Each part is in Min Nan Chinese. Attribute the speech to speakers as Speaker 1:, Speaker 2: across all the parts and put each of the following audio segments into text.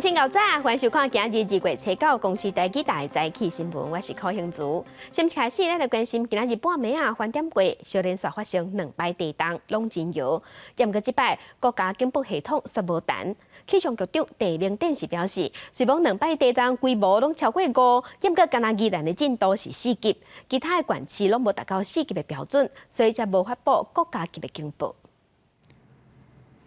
Speaker 1: 清夠早，歡迎收看今日2月初9公視台語台早起新聞，我是柯興竹。先開始，咱來關心今仔日半暝啊，翻點過，小連續發生兩擺地動，攏真搖。毋過這擺國家警報系統煞無彈。氣象局長鄭明典是表示，雖罔兩擺地動規模攏超過5，毋過干焦宜蘭的震度是4級，其他的縣市攏無達到四級的標準，所以才無發布國家級的警報。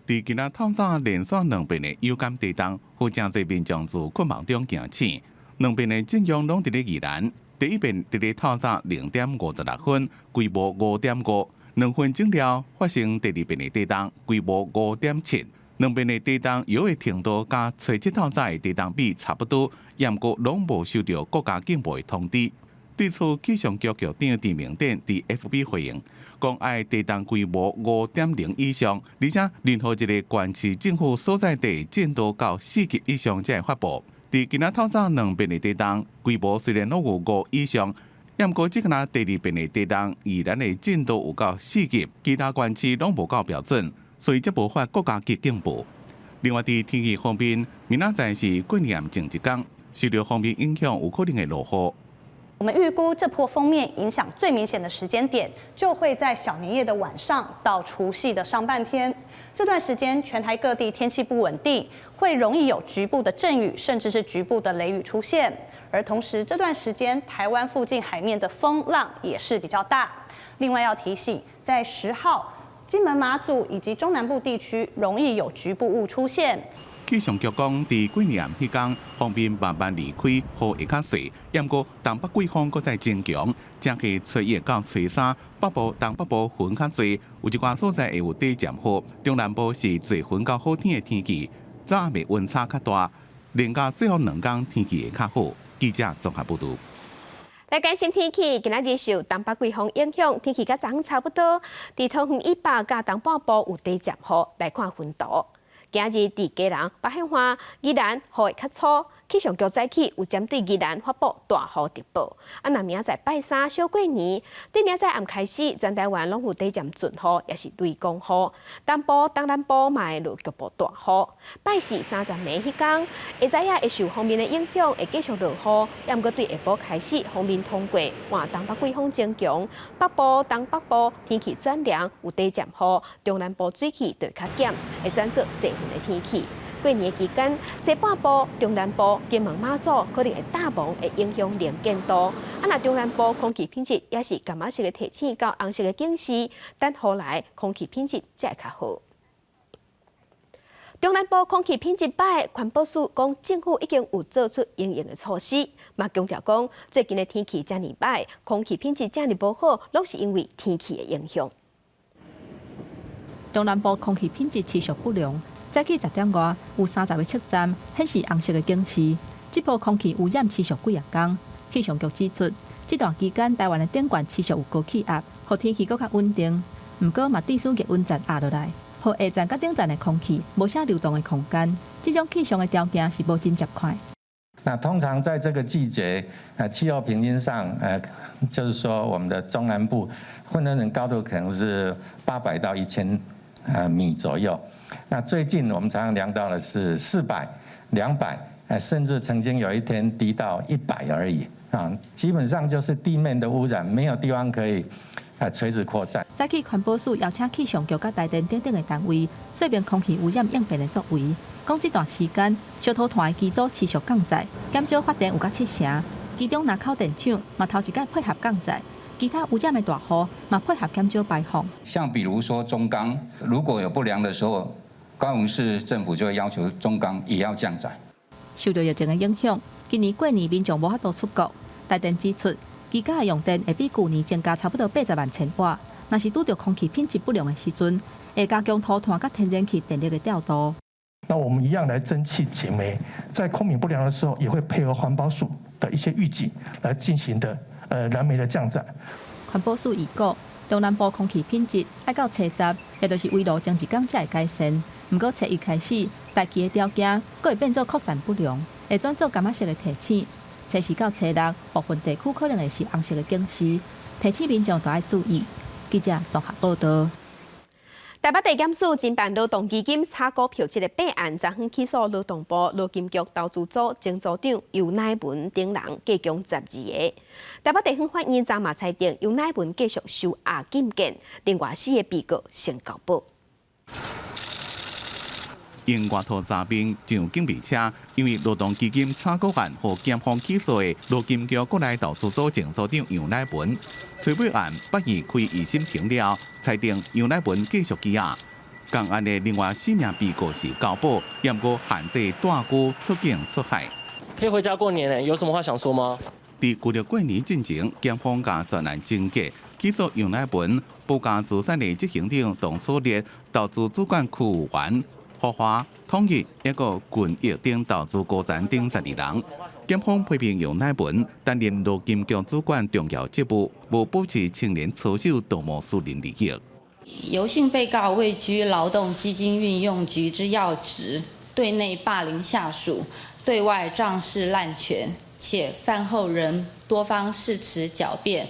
Speaker 2: 佇今仔透早連續兩遍的有感地動，予誠濟民眾自困夢中驚醒。兩遍的震央攏佇咧宜蘭，第一遍佇咧透早0點56分，規模5.5；2分鐘了發生第二遍的地動，規模5.7。兩遍的地動搖的程度，佮初七透早的地動比差不多，毋過攏無收著國家警報的通知。對此，氣象局局長鄭明典佇 FB 回應，講愛地動規模5.0以上，而且任何一个縣市政府所在地震度到4級以上才會發布。佇今仔透早兩遍的地動規模雖然攏有五以上，毋過這個第二遍的地動宜蘭的震度有到四級，其他縣市攏無夠標準，所以才無發國家級警報。另外，佇天氣方面，明仔載是過年前一工，受著鋒面影響，有可能會落雨。
Speaker 3: 我們預估這波鋒面影響最明顯的時間點，就會在小年夜的晚上到除夕的上半天。這段時間，全台各地天氣不穩定，會容易有局部的陣雨，甚至是局部的雷雨出現。而同時，這段時間台灣附近海面的風浪也是比較大。另外要提醒，在10號，金門、馬祖以及中南部地區容易有局部霧出現。
Speaker 2: 氣象局講，佇過年彼工，鋒面慢慢離開，雨會較細。毋過東北季風閣再增強，正係初一到初三，北部、東北部雲較濟，有一寡所在會有短暫雨。中南部是濟雲到好天的天氣，早暗溫差較大。連假最後兩工天氣會較好。記者綜合報導。
Speaker 1: 來關心天氣，今仔日受東北季風影響，天氣佮昨昏差不多。佇桃園以北佮東半部有短暫雨，來看雲圖。今日佇基隆、北海岸、宜蘭雨會較粗，氣象局早起有針對宜蘭發布大雨特報。啊，若明仔載拜三小過年，對明仔載暗開始，全台灣攏有短暫陣雨，抑是雷公雨。東部、東南部嘛會落局部大雨。拜四三十暝彼工，下早仔會受鋒面的影響，會繼續落雨。抑毋過對下晡開始，鋒面通過，換東北季風增強，北部、東北部天氣轉涼，有短暫雨。中南部水汽就會較減，會轉做濟雲的天氣。過年期間，西半部、中南部、金門、馬祖可能會罩霧，會影響能見度。啊，若中南部空氣品質也是柑仔色的提醒到紅色的警示，等雨來空氣品質才會較好。中南部空氣品質歹，環保署講政府已經有做出因應的措施，嘛強調講最近的天氣遮爾歹，空氣品質遮爾無好，攏是因為天氣的影響。
Speaker 4: 中南部空氣品質持續不良。早起10點外，有30個測站顯示紅色的警示。這波空氣污染持續幾仔工。氣象局指出，這段期間台灣的頂懸持續有高氣壓，予天氣閣較穩定。毋過嘛，致使逆溫層壓落來，予下層佮頂層的空氣無啥流動的空間。這種氣象的條件是無真捷快。
Speaker 5: 那通常在這個季節，氣候平均上，就是說我們的中南部混合雲高度可能是800到1000米左右。那最近我們常常量到的是400、200，甚至曾經有一天低到100而已啊！基本上就是地面的污染，沒有地方可以垂直擴散。
Speaker 4: 早起環保署邀請氣象局佮台電等等的單位，說明空氣污染應變的作為。講這段時間，燒塗炭的機組持續降載，減少發電有到七成。其中林口電廠嘛頭一擺配合降載，其他污染的大戶嘛配合減少排放。
Speaker 6: 像比如說中鋼，如果有不良的時候，高雄市政府就會要求中鋼也要降載。
Speaker 4: 受到疫情的影響，今年過年民眾無法度出國。台電指出，機家的用電會比舊年增加差不多80萬千瓦。若是拄著空氣品質不良的時陣，會加強塗炭佮天然氣電力的調度。
Speaker 7: 那我們一樣來蒸汽減煤，在空品不良的時候，也會配合環保署的一些預警來進行的，燃煤的降載。
Speaker 4: 環保署預估，中南部空氣品質愛到初十，也就是圍爐前一工才會改善。毋過初一開始，大氣的條件閣會變做擴散不良，會轉做柑仔色的提醒。初四到初六，部分地區可能會是紅色的警示，提醒民眾都愛注意。記者綜合報道。
Speaker 1: 台北地檢署偵辦勞動基金炒股票這个弊案，昨昏起訴勞動部勞金局投資組前組長游乃文等人，計共十二个。台北地方法院昨嘛裁定游乃文繼續收押禁見，另外四个被告先交保。
Speaker 2: 用外套查兵上警備車，因為勞動基金炒股案予檢方起訴的勞金局國內投資組前組長楊乃文，崔尾案八月開二審庭了，裁定楊乃文繼續羈押。仝案的另外四名被告是交保，毋過限制帶拘出境出海。
Speaker 8: 可以回家過年咧，有什麼話想說嗎？
Speaker 2: 佇舊曆過年進前，檢方共全案終結起訴楊乃文，寶嘉資產的執行長董楚烈，投資主管區有元、福華、統一一個群益等投資高層等十二人。檢方批評楊乃文擔任勞金局主管重要職務，無保持清廉操守，圖謀私人利益。
Speaker 9: 游姓被告位居勞動基金運用局之要職，對內霸凌下屬，對外仗勢濫權，且犯後仍多方誓詞狡辯，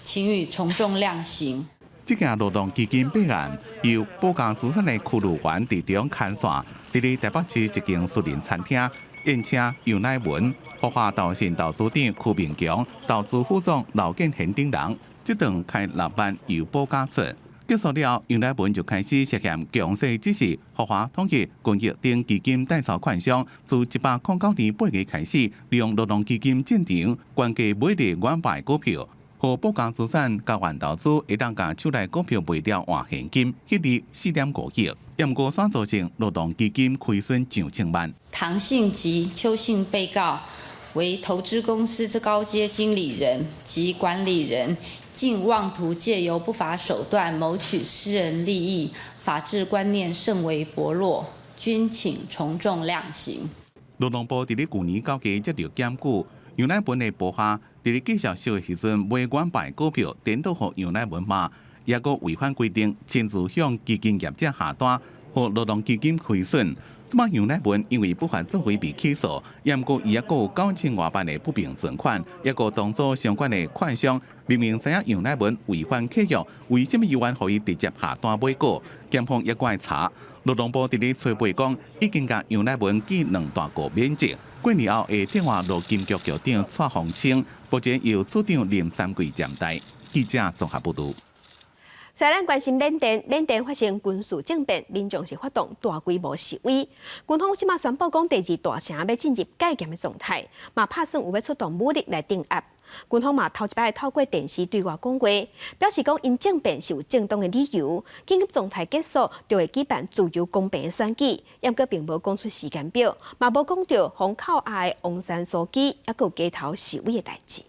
Speaker 9: 請予從重量刑。
Speaker 2: 這件勞動基金弊案由寶嘉資產的區祿元佇中牽線，佇咧台北市一間私人餐廳宴請游乃文、福華投信投資長區明強、投資副總劉建賢等人，這頓開六萬由寶嘉出。結束了，游乃文就開始涉嫌強勢指示福華統一、群益等基金代操款商，自109年8月開始，利用勞動基金進場，懸價買入遠賣股票。予寶嘉資產交換投資，會當共手內股票賣掉換現金，彼日4.5億，毋過煞造成勞動基金虧損上千萬。
Speaker 9: 唐姓及邱姓被告為投資公司之高階經理人及管理人，竟妄圖借由不法手段謀取私人利益，法治觀念甚為薄弱，均請從重量刑。
Speaker 2: 勞動部佇咧舊年九月接著檢舉楊乃文的部下，佇咧繼續收的時陣買遠賣股票，顛倒予楊乃文罵，抑閣違反規定，親自向基金業者下單，予勞動基金虧損。這擺楊乃文因為不法作為被起訴，毋過伊抑閣有9000外萬的不明存款，抑閣當做相關的款商，明明知影楊乃文違反契約，為啥物猶原予伊直接下單買股？檢方抑閣愛查。勞動部佇咧初八講，已經共楊乃文記兩大過免職。過年後會調換勞金局局長蔡宏清，目前由處長林三貴暫代。記者綜合報導。
Speaker 1: 雖然關心緬甸，緬甸發生軍事政變，民眾是發動大規模示威。軍方這馬宣布講，第二大城欲進入戒嚴的狀態，嘛拍算有欲出動武力來鎮壓。軍方嘛頭一擺透過電視對外講話，表示講𪜶政變是有正當的理由，緊急狀態結束就會舉辦自由公平的選舉，毋過並無講出時間表，嘛無講著予扣押的翁山蘇姬，抑閣有街頭示威的代誌。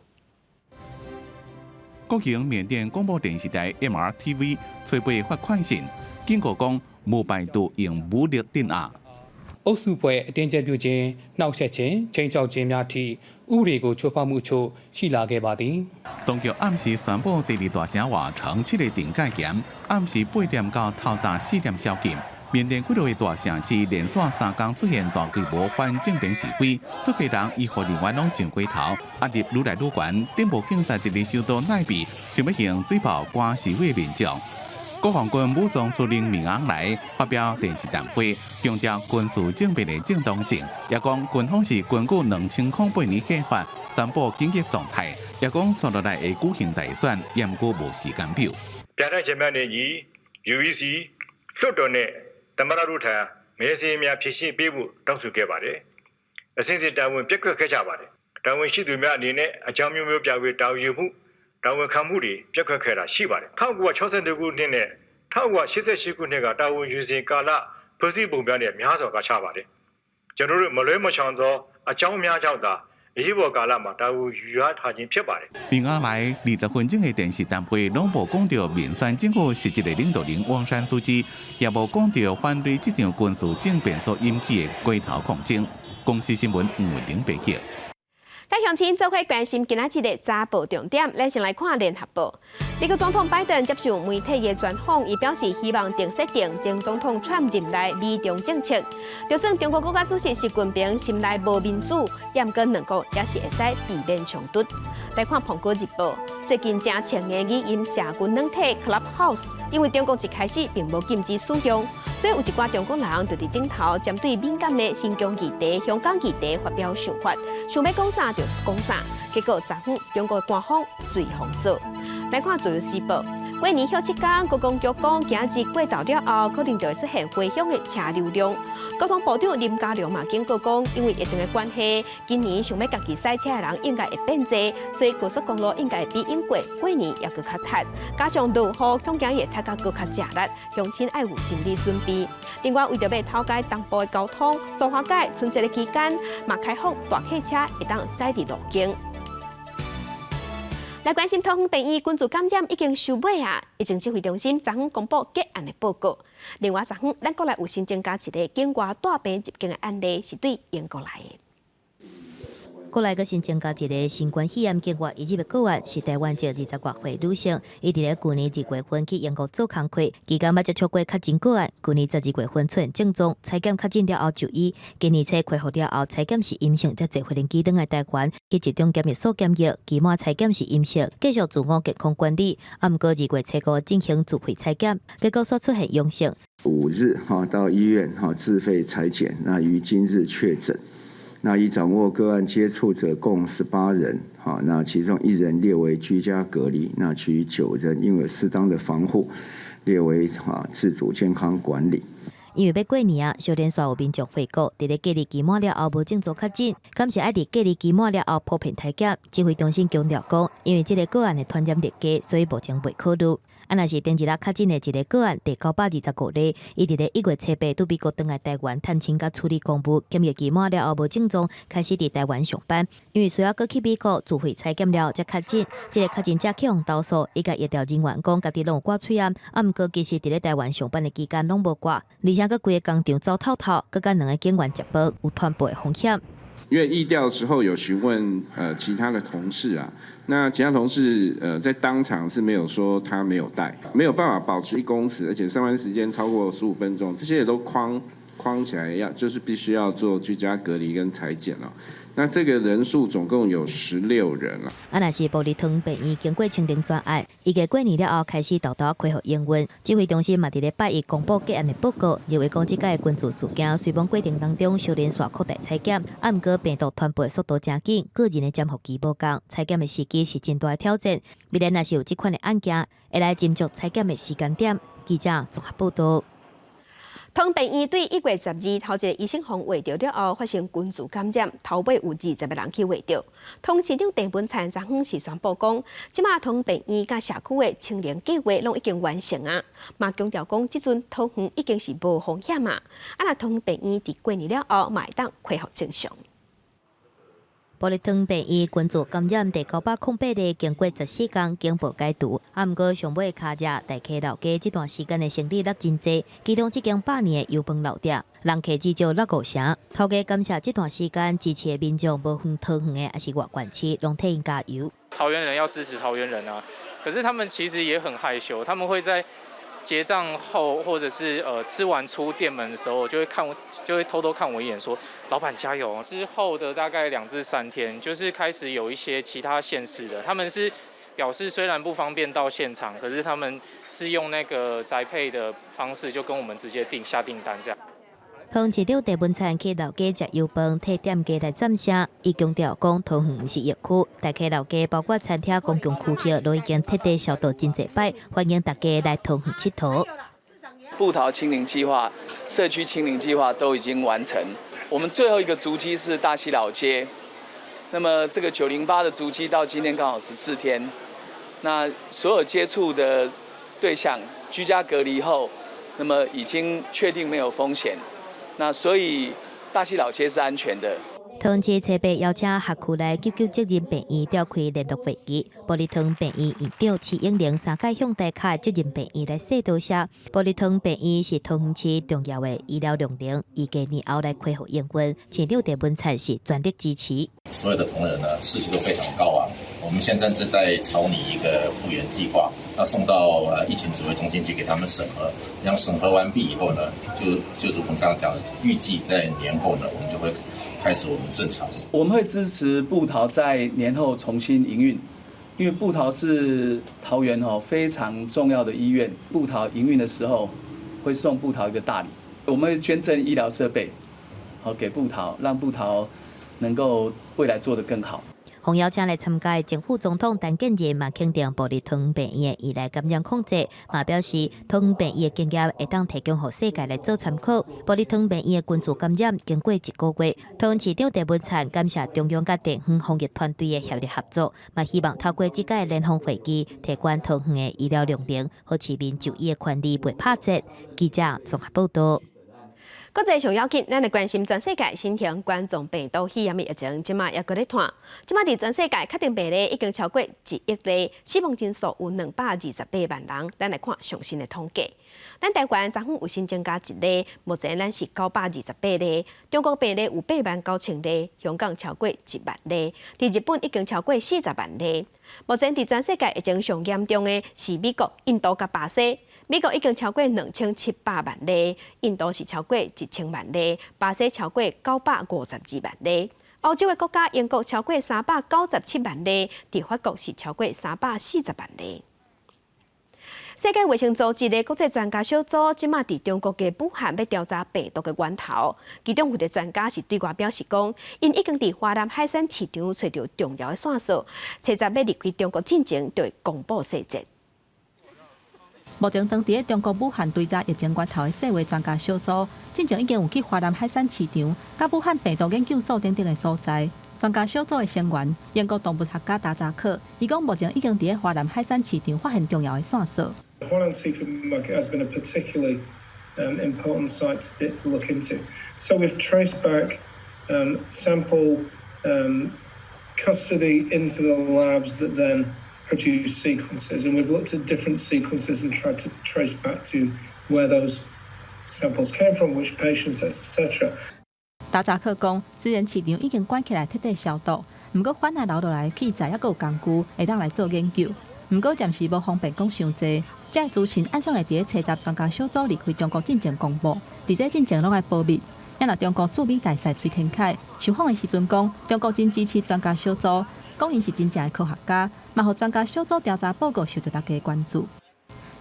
Speaker 2: 國營緬甸廣播電視台 MRTV 初八發快訊，警告講無排除用武力鎮壓。
Speaker 10: အုပ်စုဖွဲ့အတင်းကျပ်ပြုခြင်းနှောက်ယှက်ခြင်းခြိမ်းခြောက်ခြင်းများထိဥပဒေကိုချိုးဖောက်မှုအချို့ရှိလာခဲ့ပါသည်
Speaker 2: 當局暗時宣布第二大城瓦城七个鎮戒嚴，暗時八點到透早四點宵禁。緬甸幾落個大城市連續三工出現大規模反政變示威，出家人醫護人員攏上街頭，壓力愈來愈懸。頂部警察佇咧首都奈比，想欲用水炮趕示威民眾。國防軍武裝司令敏昂萊發表電視談話，強調軍事政變的正當性，也講軍方是根據2008年憲法宣布緊急狀態，也講紲落來會舉行大選，毋過無時間表。
Speaker 11: ပြဋ္ဌာန်းချက်များနဲ့ညီ UEC လွှတ်တော်နဲ့သမ္မတတို့ထံမဲစာရင်းများဖြည့်ရှင်းပေးဖို့တောင်းဆိုခဲ့ပါတယ်။အစဉ်စဉ်တာဝန်ပျက်ကွက်ခဲ့ကြပါတယ်။တာဝန်ရှိသူများအနေနဲ့အကြောင်းမျိုးမျိုးပြဝေတာဝန်ယူမှုတာဝန်ခံမှုတွေပျက်ကွက်ခဲ့တာရှိပါတယ်။1962ခုနှစ်နဲ့1988ခုနှစ်ကတာဝန်ယူစဉ်ကာလဖွဲ့စည်းပုံများနဲ့များစွာကချပါတယ်။ကျွန်တော်တို့မလွဲမချောင်သောအကြောင်းများကြောင့်သာအရေးပေါ်ကာလမှာတာဝန်ယူရထားခြင်းဖြစ်ပါတယ်
Speaker 2: 敏昂萊20分鐘的電視談話，攏無講著民選政府實質的領導人翁山蘇姬，也無講著反對這場軍事政變所引起的街頭抗爭。公視新聞吳文玲報道。
Speaker 1: 各鄉親做伙關心今仔日的早報重點，咱先來看聯合報。美國總統拜登接受媒體的專訪，伊表示希望重設定前總統川普任內美中政策。就算中國國家主席習近平心內無民主，毋過兩國也是會使避免衝突。來看《蘋果日報》，最近誠紅的語音社群軟體 Clubhouse，因為中國一開始並無禁止使用，所以有一寡中國人就佇頂頭針對敏感的新疆議題、香港議題發表想法，想欲講啥就講啥。結果昨昏中國官方隨封鎖。來看自由時報，過年歇7天，觀光局講今日過頭了後，可能就會出現回鄉的車流量。交通部長林佳龍嘛警告講，因為疫情的關係，今年想欲家己駛車的人應該會變濟，所以高速公路應該會比往過過年猶閣較塞。加上落雨，恐驚會塞甲閣較吃力，鄉親愛有心理準備。另外，為著欲透解東部的交通，蘇花改春節的期間嘛開放大客車會當駛佇路間。來關心桃園病院群聚感染已經收尾啊！疫情指揮中心昨昏公布結案的報告。另外，昨昏咱國內有新增加一个境外帶病入境的案例，是對英國來的。
Speaker 12: 國內閣新增加一个新冠肺炎境外移入的個案，是台灣籍20外歲女性，伊佇咧舊年2月份去英國做工課，期間捌接觸過確診個案。舊年12月份出現症狀，採檢確診了後就醫，今年初恢復了後採檢是陰性，才坐飛機轉來台灣去集中檢疫所檢疫，期滿採檢是陰性，繼續自我健康管理。啊，毋過2月初5進行自費採檢，結果煞出現陽性。
Speaker 13: 5日哈到醫院哈自費採檢，那於今日確診。那已掌握個案接觸者共18人，哈，那其中一人列為居家隔離，那其餘9人因為適當的防護，列為哈自主健康管理。
Speaker 12: 因為欲過年啊，小連續有民眾回國，佇咧隔離期滿了後無症狀確診，敢是愛佇隔離期滿了後普遍篩檢。指揮中心強調講，因為這个個案的傳染力低，所以目前袂考慮。啊，若是頂一日確診的一个個案，第925例，伊佇咧1月初8對美國轉來台灣探親佮處理公務，檢疫期滿了後無症狀，開始佇台灣上班。因為需要閣去美國自費採檢了才確診，這个確診者去予投訴，伊共疫調人員講，家己攏有掛喙罨，啊，毋過其實佇咧台灣上班的期間攏無掛，而且閣規个工廠走透透，閣佮兩个警員食飯，有傳播的風險。
Speaker 14: 因為疫調的時候有詢問其他的同事啊，那其他同事在當場是沒有說他沒有戴，沒有辦法保持1公尺，而且上班時間超過15分鐘，這些也都框框起來要就是必須要做居家隔離跟採檢了。那這個人數總共有16人啦。
Speaker 12: 啊，若是埔里桃園病院經過清零專案，預計過年了後開始沓沓恢復營運。指揮中心嘛佇咧拜一公布結案的報告，認為講這擺的群聚事件雖罔過程當中小連續擴大採檢，啊，毋過病毒傳播速度誠緊，個人的潛伏期無仝，採檢的時機是真大的挑戰。未來若是有這款的案件，會來斟酌採檢的時間點。記者綜合報導。
Speaker 1: 桃園病院對1月12頭一个醫生予畫著了後，發生群聚感染，頭尾有20個人去畫著。桃園市長鄭文燦昨昏是宣布講，這馬桃園病院佮社區的清零計劃攏已經完成啊，嘛強調講，這陣桃園已經是無風險啊。啊，若桃園病院佇過年了後，嘛會當恢復正常。
Speaker 12: 埔里桃園病院群聚感染第908例，經過14天警報解除。啊，毋過上尾跤跡大溪老街這段時間的生理落真濟，其中這間百年的油飯老店，人客至少落五成。頭家感謝這段時間支持的民眾，無分桃園的抑是外縣市，攏替𪜶加油。
Speaker 15: 桃園人要支持桃園人啊，可是他們其實也很害羞，他們會在結賬後，或者是吃完出店門的時候，就會看我，就會偷偷看我一眼，說：“老闆加油。”之後的大概2至3天，就是開始有一些其他縣市的，他們是表示雖然不方便到現場，可是他們是用那個宅配的方式，就跟我們直接訂下訂單這樣。
Speaker 12: 桃園市長鄭文燦去老街食油飯，替店家來讚聲。伊強調講，桃園毋是疫區，大溪老街包括餐廳、公共區域，都已經徹底消毒真濟擺，歡迎大家來桃園𨑨迌。
Speaker 16: 部桃清零計劃、社區清零計劃都已經完成。我們最後一個足跡是大溪老街，那麼這個908的足跡到今天剛好14天。那所有接觸的對象居家隔離後，那麼已經確定沒有風險。那所以大溪老街是安全的。
Speaker 12: 桃園市初八邀請轄區內急救責任病院召開聯絡會議，埔里桃園病院院長徐英玲三擺向大卡責任病院來說多謝。埔里桃園病院是桃園市重要的醫療量能，預計年後來恢復營運。市長鄭文燦是全力支持。
Speaker 17: 所有的同仁呢，士氣都非常高昂。我們現在正在草擬一個復原計劃，那送到疫情指揮中心去給他們審核。然後審核完畢以後呢，就如同剛剛講的，預計在年後呢，我們就會開始我們正常。
Speaker 16: 我們會支持部桃在年後重新營運，因為部桃是桃園吼非常重要的醫院，部桃營運的時候會送部桃一個大禮，我們會捐贈醫療設備，好給部桃，讓部桃能夠未來做得更好。
Speaker 12: 奉邀請來參加的前副總統陳建仁嘛肯定部立桃園病院的醫療感染控制，嘛表示桃園病院的經驗會當提供予世界來做參考。部立桃園病院的群聚感染經過一個月，桃園市長鄭文燦感謝中央佮地方防疫團隊的協力合作，嘛希望透過這屆聯防會議，提懸桃園的醫療量能，予市民就醫的權利袂拍折。記者綜合報道。
Speaker 1: 國際上要緊，咱來關心全世界新型冠狀病毒肺炎的疫情，這馬猶閣咧湠。這馬佇全世界確診病例已經超過1億例，死亡人數有228萬人。咱來看上新的統計，咱台灣昨昏有新增加一例，目前咱是928例。中國病例有8萬9千例，香港超過1萬例，佇日本已經超過40萬例。目前佇全世界疫情上嚴重的是美國、印度佮巴西。美國已經超過2700萬例，印度是超過1000萬例，巴西超過952萬例。歐洲的國家英國超過397萬例，佇法國是超過340萬例。世界衛生組織的國際專家小組，這馬佇中國的武漢欲調查病毒的源頭。其中有一個專家是對外表示講，𪜶已經佇華南海鮮市場揣著重要的線索，初十欲離開中國進前就會公布細節。
Speaker 4: 目前當佇中國武漢追查疫情源頭的世衛專家小組，進前已經有去華南海鮮市場、佮武漢病毒研究所等等的所在。專家小組的成員，英國動物學家達扎克，伊講目前已經佇華南海鮮市場發現重要的線索。
Speaker 18: Huanan Seafood Market has been a particularly important site to look into. So we've traced back sample custody into the labs that then produce sequences, and we've looked at different sequences and tried to trace back to where those samples came from, which patients, etc.
Speaker 4: 達扎克講，雖然市場已經關起來徹底消毒，毋過反而留落來器材猶閣有工具，會當來做研究。毋過暫時無方便講傷濟。這個資訊按算會佇初十專家小組離開中國進前公布，佇這進前攏愛保密。也若中國駐美大使崔天凱受訪的時陣講，中國真支持專家小組，講𪜶是真正的科學家，嘛予專家小組調查報告受著大家的關注。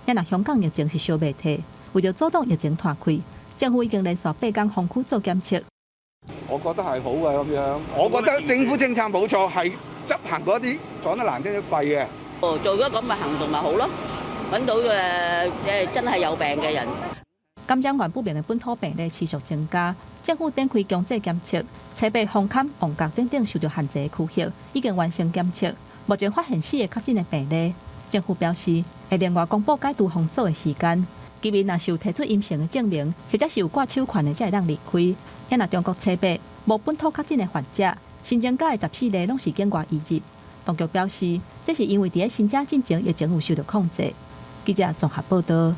Speaker 4: 也若香港疫情是燒袂退，為著阻擋疫情拖開，政府已經連續8工封區做檢測。
Speaker 19: 我覺得係好嘅咁樣，我覺得政府政策冇錯，係執行嗰啲講得難聽啲廢嘅。
Speaker 20: 哦，做咗咁嘅行動咪好咯，揾到真係有病嘅人。
Speaker 4: 感染源不明的本土病例持續增加，政府展開強制檢測，台北、紅崁、旺角等等受著限制的區域已經完成檢測，目前發現四个確診的病例。政府表示會另外公布解除封鎖的時間。居民若是有提出陰性的證明，或者是有掛手環的，才會當離開。也若中國初八無本土確診的患者，新增加的14例攏是境外移入。當局表示，這是因為佇咧新疆進前疫情有受著控制。記者綜合報道。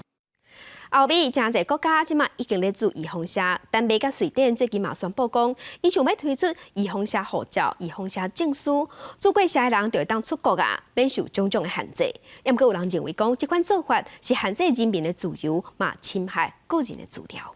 Speaker 1: 歐美誠濟國家這馬已經咧注預防射，丹麥佮瑞典最近嘛宣布講，𪜶想欲推出預防射護照、預防射證書，注過射的人就會當出國啊，免受種種的限制。毋過有人認為講，這款做法是限制人民的自由，嘛侵害個人的資料。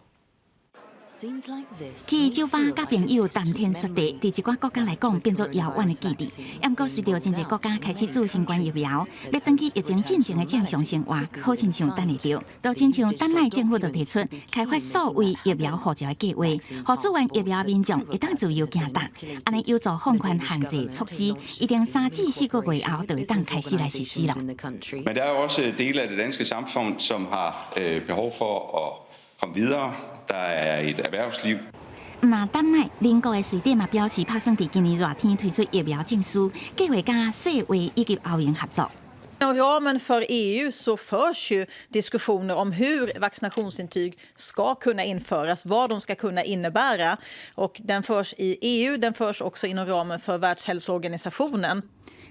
Speaker 21: 去酒吧佮朋友談天說地，佇一寡國家來講變做遙遠的記憶。毋過隨著真濟國家開始注新冠疫苗，欲轉去疫情進前的正常生活，好親像等會著。就親像丹麥政府就提出開發數位疫苗護照的計劃，予注完疫苗民眾會當自由行動，按呢有助放寬限制措施，一定3至4個月後就會當開始來實施囉。
Speaker 22: Men der er jo også dele af det danske samfund, som har behov for at komme videre. Der er et erhvervsliv.
Speaker 21: 毋但丹麥、鄰國的瑞典嘛表示，拍算佇今年熱天推出疫苗證書，計劃佮世衛以及歐盟合作。
Speaker 23: Inom ramen för EU så förs ju diskussioner om hur vaccinationsintyg ska kunna införas, vad de ska kunna innebära. Och den förs i EU, den förs också inom ramen för Världshälsoorganisationen.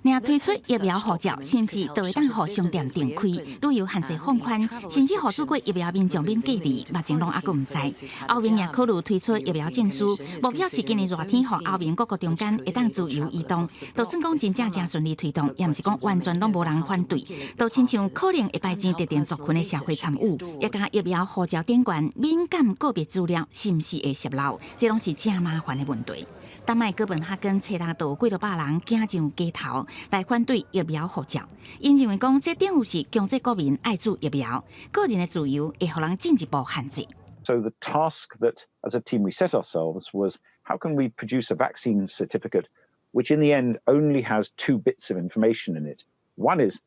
Speaker 21: 若推出疫苗護照，是毋是就會當予商店重開、旅遊限制放寬，甚至予注過疫苗民眾免隔離？目前攏猶閣毋知。歐盟也考慮推出疫苗證書，目標是今年熱天予歐盟各國中間會當自由移動。就算講真正誠順利推動，也毋是講完全攏無人反對。就親像可能會排擠特定族群的社會參與，也佮疫苗護照頂懸敏感個別資料是毋是會洩露？這攏是誠麻煩的問題。丹麥哥本哈根初六就有幾若百人行上街頭。來反對疫苗護照。𪜶認為講，這等於是強制國民愛注疫苗，個人的自由會予人進一步限制。
Speaker 3: So the task that as a team we set ourselves was how can we produce a vaccine certificate which in the end only has two bits of information in it. One is,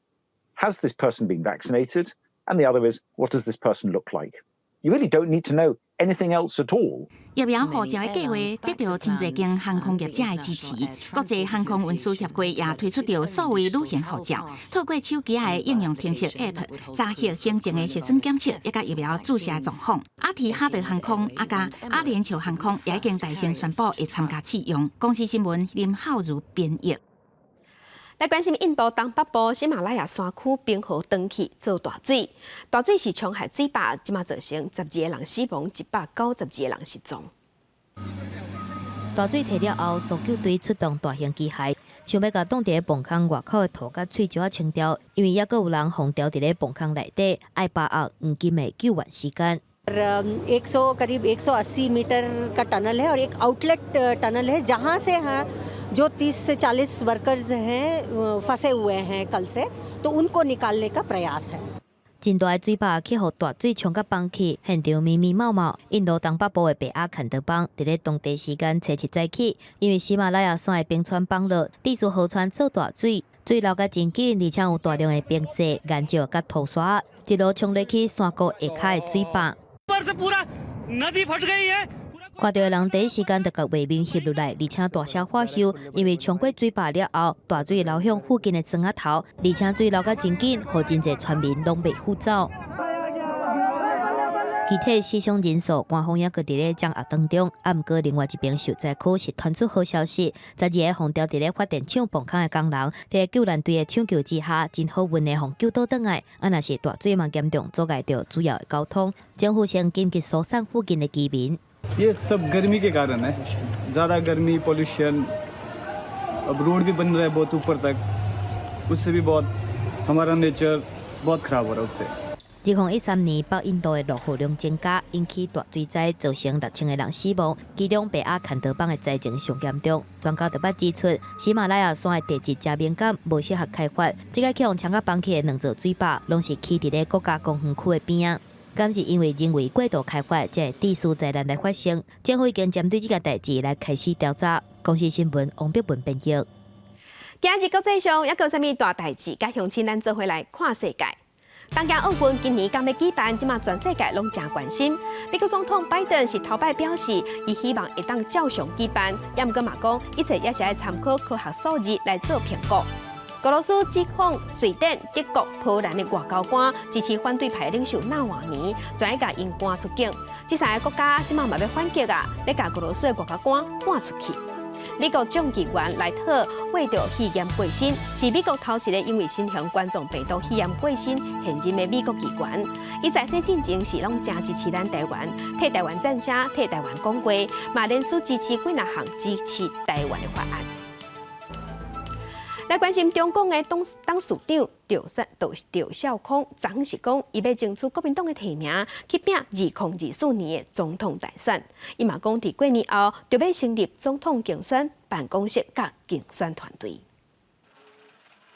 Speaker 3: has this person been vaccinated? And the other is, what does this person look like? You really don't need to know anything else at all.
Speaker 21: 疫苗護照的計劃得到真濟間航空業者的支持，國際航空運輸協會也推出著數位旅行護照，透過手機的應用程式 App 查核行前的核酸檢測，以及疫苗注射狀況。阿提哈德航空、啊佮阿聯酋航空也已經大聲宣布會參加試用。公視新聞林浩如編譯。
Speaker 1: 來關心印度東北部喜馬拉雅山區冰河斷去做大水，大水是沖害水壩，這馬造成十二个人死亡，192個人失蹤。
Speaker 12: 大水退了後，搜救隊出動大型機械，想欲共擋佇咧泵空外口的土佮碎石仔清掉，因為猶閣有人予牢佇咧泵空內底，愛把握黃金的救援時間。
Speaker 5: एक सौ करीब 180 मीटर का टनल है और एक outlet tunnel है जहाँ से हाँ जो 30 से 40 वर्कर्स हैं फंसे हुए हैं कल से तो उनको निकालने का प्रयास है。
Speaker 12: 真大的水壩去予大水沖甲崩去，現場密密麻麻。印度東北部的白阿坎德邦，佇咧當地時間初七早起，因為喜馬拉雅山的冰川崩落，致使河川做大水，水流甲真緊，而且有大量的冰雪、岩石佮土沙，一路沖落去山谷下跤的水壩。看著的人第一時間就共畫面翕落來，而且大聲喝唏，因為衝過水壩了後，大水流向附近的莊仔頭，而且水流甲真緊，予真濟村民攏袂赴走。具體死傷人數，官方猶閣佇咧掌握當中。啊，毋過另外一邊受災區是傳出好消息，十二个予牢佇咧發電廠泵空的工人，佇救援隊的搶救之下，真好運的予救倒轉來。啊，若是大水嘛嚴重阻礙著主要的交通，政府先緊急疏散附近的居民。
Speaker 6: ये सब गर्मी के कारण है, ज़्यादा गर्मी, पोल्यूशन, अब रोड भी बन रहा है बहुत ऊपर तक, उससे भी बहुत हमारा नेचर बहुत ख़राब हो रहा है उससे。
Speaker 12: 2013年，北印度的落雨量增加，引起大水災，造成6000個人死亡。其中，白阿坎德邦的災情上嚴重。專家特別指出，喜馬拉雅山的地質誠敏感，無適合開發。這個去予沖甲崩去的兩座水壩，攏是起佇咧國家公園區的邊仔。敢是因為人為過度開發，才會致使災難來發生？政府已經針對這件代誌來開始調查。公視新聞王碧文編譯。
Speaker 1: 今日國際上猶閣有啥物大代誌？佮鄉親咱做伙來看世界。東京奧運今年剛欲舉辦，這馬全世界攏誠關心。美國總統拜登是頭擺表示，伊希望會當照常舉辦，也毋過嘛講，一切也是愛參考科學數字來做評估。俄羅斯指控瑞典、德國、波蘭的外交官支持反對派領袖納瓦尼，全欲共𪜶趕出境。這三个國家這馬嘛欲反擊啊，欲共俄羅斯的外交官趕出去。美國眾議員萊特為著肺炎過身，是美國頭一个因為新型冠狀病毒肺炎過身現任的美國議員。伊在世進前是攏誠支持咱台灣，替台灣贊聲，替台灣講話，嘛連續支持幾若項支持台灣的法案。來關心中共的董董事長趙少康，昨昏是講，伊欲爭取國民黨的提名，去拚2024年的總統大選。伊嘛講，佇過年後就欲成立總統競選辦公室佮競選團隊。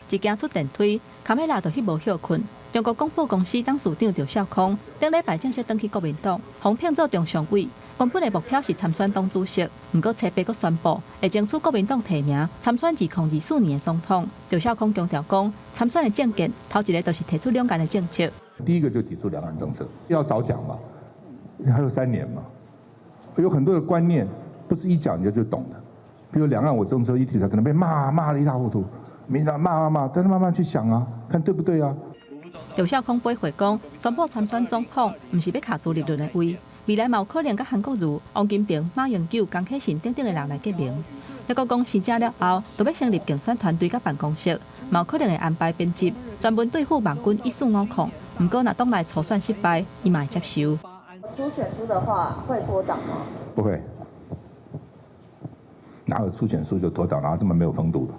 Speaker 4: 一行出電梯，卡美拉就翕無歇睏。中國廣播公司董事長趙少康頂禮拜正式轉去國民黨，予聘做中常委。原本的目標是參選黨主席，毋過初八閣宣布會爭取國民黨提名參選2024年的總統。趙少康強調講，參選的政見頭一个就是提出兩岸的政策。
Speaker 24: 第一個就提出兩岸政策，要早講嘛，還有3年嘛，有很多的觀念不是一講你就懂的。比如兩岸我政策一提出來，可能被罵罵得一塌糊塗，民進黨罵罵罵，但是慢慢去想啊，看對不對啊。
Speaker 4: 趙少康回會講，宣布參選總統，毋是欲卡朱立倫的位。未來嘛有可能佮韓國瑜、王金平、馬英九、江啟臣等等的人來結盟。抑閣講申請了後，就欲成立競選團隊佮辦公室，嘛有可能會安排編輯，專門對付網軍一四五控。毋過若黨內初選失敗，伊嘛會接受。
Speaker 25: 初選輸的話會脫黨嗎？
Speaker 24: 不會，哪有初選輸就脫黨？哪有這麼沒有風度的？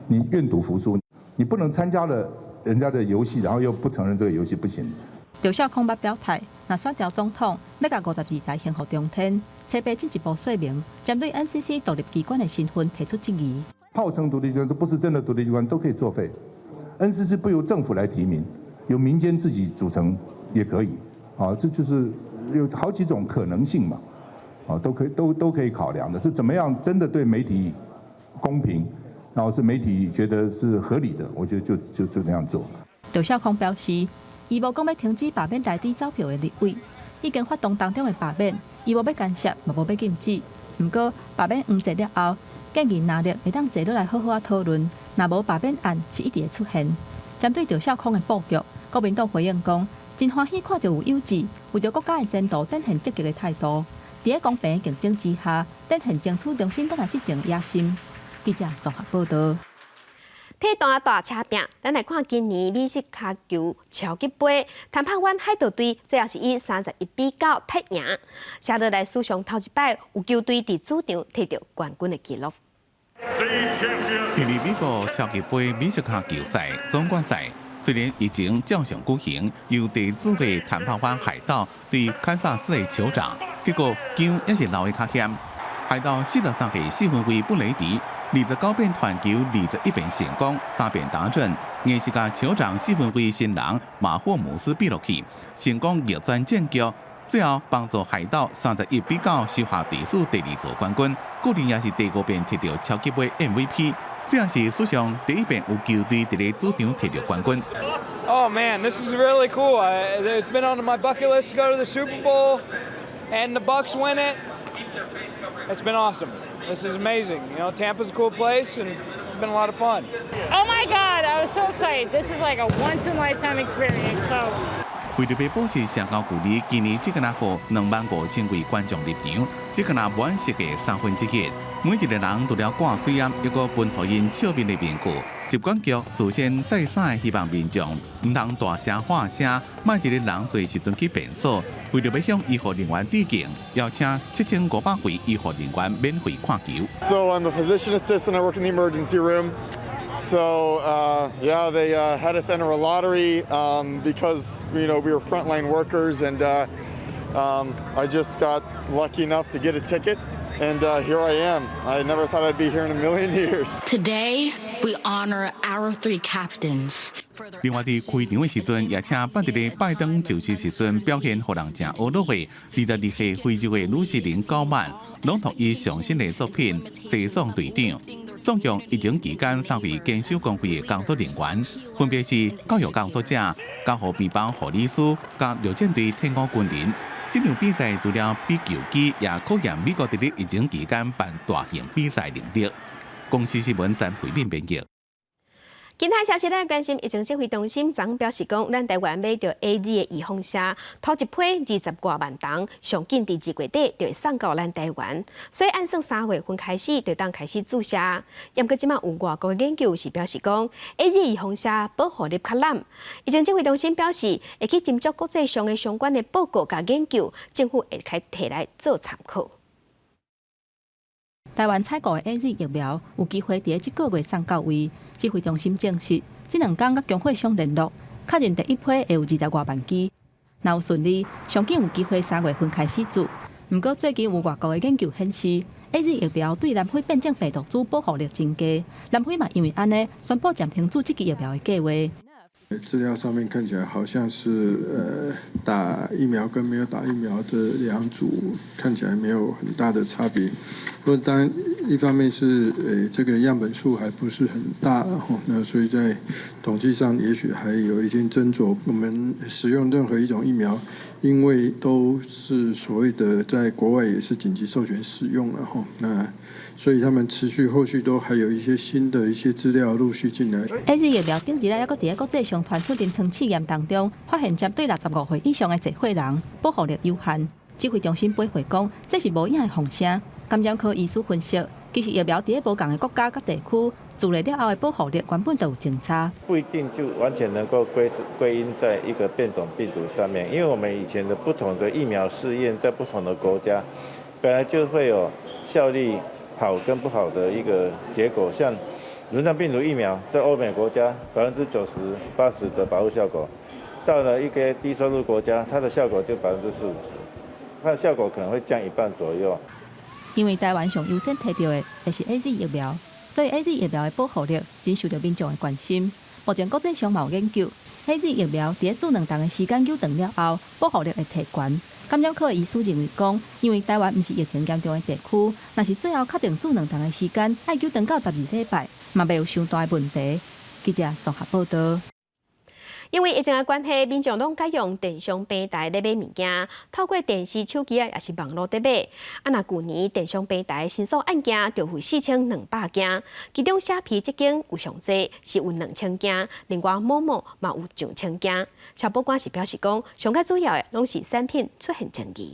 Speaker 24: 你願賭服輸，你不能參加了人家的遊戲，然後又不承認這個遊戲不行。
Speaker 4: 趙少康捌表態，若選著總統，欲共52台幸福中天。初八進一步說明，針對 NCC 獨立機關的身份提出質疑。
Speaker 24: 號稱獨立機關都不是真的獨立機關，都可以作廢。NCC 不由政府來提名，由民間自己組成也可以。啊，這就是有好幾種可能性嘛。啊，都可以都可以考量的。這怎麼樣真的對媒體公平，然後是媒體覺得是合理的，我覺得就那樣做。
Speaker 4: 趙少康表示，伊無講欲停止罷免來佇走票的立委，已經發動當中的罷免，伊無欲干涉，嘛無欲禁止。毋過罷免黃捷了後，建議藍綠會當坐落來好好仔討論，若無罷免案是一直會出現。針對趙少康的布局，國民黨回應講，真歡喜看著有有志，為著國家的前途展現積極的態度。佇咧公平競爭之下，展現爭取重新轉來執政野心。記者綜合報導。
Speaker 1: 體壇大車拼，咱來看今年美式跤球超級盃，坦帕灣海盜隊最後是以31比9踢贏，寫落來史上頭一擺有球隊佇主場提著冠軍的紀錄。
Speaker 2: 今年美國超級盃美式跤球賽總決賽，雖然疫情照常舉行，由地主的坦帕灣海盜對堪薩斯的酋長，結果球也是流得較險。海盜43歲四分衛布雷迪，29遍傳球，21遍成功，3遍打準，硬是共酋長四分衛新人馬霍姆斯比落去，成功逆轉戰局，最後幫助海盜31比9收下地區第二座冠軍，個人也是第五遍提著超級盃 MVP，這也是史上第一遍有球隊佇咧主場提著冠軍。
Speaker 7: Oh man, this is really cool. It's been on my bucket list to go to the Super Bowl, and the Bucs win it. It's been awesome. This is amazing. Tampa's a cool place, and it's been a lot of fun.
Speaker 8: Oh my God, I was so excited. This is like a once in a lifetime experience. So.
Speaker 2: 為著欲保持社交距離，今年只敢若予25,000位觀眾入場，只敢若滿席的三分之一。每一個人除了掛水罨，猶閣分予𪜶笑面的面具。疾管局事先再三希望民眾毋通大聲喊聲，莫佇咧人濟時陣去便所。為著欲向醫護人員致敬，邀請7500位醫護人員免費看球。
Speaker 9: So I'm a physician assistant. I work in the emergency room. So yeah, they had us enter a lottery because we were frontline workers, and I just got lucky enough to get a ticket, and here I am. I never thought I'd be here in a million years.
Speaker 10: Today we honor our three captains.
Speaker 2: 另外，佇開場的時陣，也請捌佇咧拜登就職時陣表現予人誠呵咾的22歲非洲的女詩人高曼，朗讀伊上新的作品《贈送隊長》。送予疫情期間三位堅守崗位的工作人員，分別是教育工作者、加護病房護理師、佮陸戰隊退伍軍人。這場比賽除了比球技，也考驗美國佇咧疫情期間辦大型比賽能力。公視新聞曾慧敏編輯。
Speaker 1: 其他消息，咱關心疫情指揮中心昨表示講，咱台灣買著 AZ 的預防射，頭一批20外萬筒，上緊佇2月底就會送到咱台灣。所以按算3月份開始就當開始注射。毋過這馬有外國的研究是表示講，AZ 預防射保護力較濫。疫情指揮中心表示，會去斟酌國際上的相關的報告佮研究，政府會開提來做參考。
Speaker 4: 台灣採購的 AZ 疫苗有機會佇咧這個月送到位。指揮中心證實，這兩工佮供貨商聯絡，確認第一批會有20外萬劑。若有順利，上緊有機會3月份開始注。毋過最近有外國的研究顯示，AZ 疫苗對南非變種病毒株保護力真低。南非嘛因為按呢，宣布暫停注這支疫苗的計畫。
Speaker 11: 資料上面看起來好像是打疫苗跟沒有打疫苗這兩組看起來沒有很大的差別。不過當然一方面是這個樣本數還不是很大，那所以在統計上也許還有一些斟酌。我們使用任何一種疫苗，因為都是所謂的在國外也是緊急授權使用了哈，那所以他們持續後續都還有一些新的一些資料陸續進來。
Speaker 4: AZ 疫苗頂日來猶閣佇咧國際上傳出臨床試驗當中，發現針對65歲以上的濟歲人保護力有限。指揮中心回覆講，這是無影的風聲。感染科醫師分析，其實疫苗佇咧無仝的國家佮地區，注了後的保護力原本就有真差。
Speaker 26: 不一定就完全能夠歸因在一個變種病毒上面，因為我們以前的不同的疫苗試驗，在不同的國家，本來就會有效力好跟不好的一個結果。像輪狀病毒疫苗，在歐美國家90%、80%的保護效果，到了一個低收入國家，它的效果就40%-50%，它的效果可能會降一半左右。
Speaker 4: 因為台灣上優先提著的，就是 AZ 疫苗，所以 AZ 疫苗的保護力真受著民眾的關心。目前國際上嘛有研究，AZ 疫苗佇咧注兩針的時間久長了後，保護力會提懸。感染科的醫師認為講，因為台灣毋是疫情嚴重的地區，若是最後確定注兩針的時間愛久長到12禮拜，嘛袂有傷大的問題。記者綜合報導。
Speaker 1: 因為疫情的關係，民眾攏改用電商平台咧買物件，透過電視、手機啊，抑是網路佇買。啊，若舊年電商平台申訴案件就有4200件，其中蝦皮這間有上濟，是有2000件，另外 momo 嘛有上千件。消保官是表示講，上較主要的攏是產品出現爭議。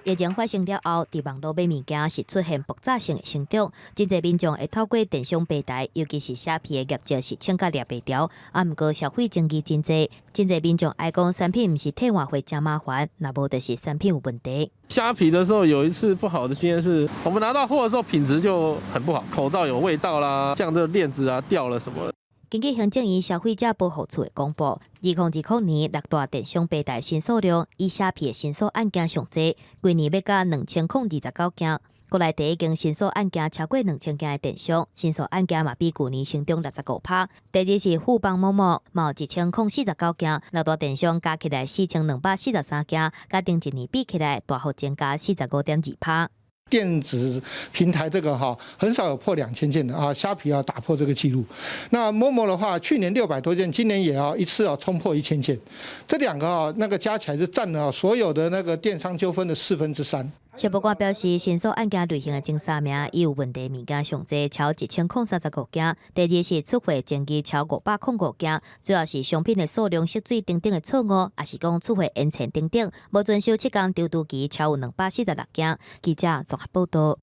Speaker 12: 疫情發生了後，佇網路買物件是出現爆炸性的成長，真濟民眾會透過電商平台，尤其是蝦皮的業績是衝甲掠袂牢。啊，毋過消費爭議真濟，真濟民眾哀講產品毋是退換貨誠麻煩，若無就是產品有問題。
Speaker 13: 蝦皮的時候有一次不好的經驗是，我們拿到貨的時候品質就很不好，口罩有味道啦，像這個鏈子啊掉了什麼。
Speaker 12: 根據行政院消費者保護處的公布，2020年六大電商平台申訴量，以蝦皮的申訴案件上濟，規年欲到2029件。閣來第一間申訴案件超過2000件的電商，申訴案件嘛比舊年成長65%。第二是富邦 momo，嘛有1049件，六大電商加起來4243件，佮頂一年比起來大幅增加45.2%。
Speaker 14: 電子平台這個哈，很少有破2000件的啊，蝦皮要打破這個記錄。那 momo 的話，去年600多件，今年也要一次要衝破1000件。這兩個啊，那個加起來就佔了所有的那個電商糾紛的3/4。
Speaker 12: 消保官表示，申訴案件類型的前三名，以有問題物件上濟，超1035件；第二是出貨爭議超505件，主要是商品的數量、縮水等等的錯誤，抑是講出貨延遲等等，無遵守7天調度期，超有246件。記者綜合報導。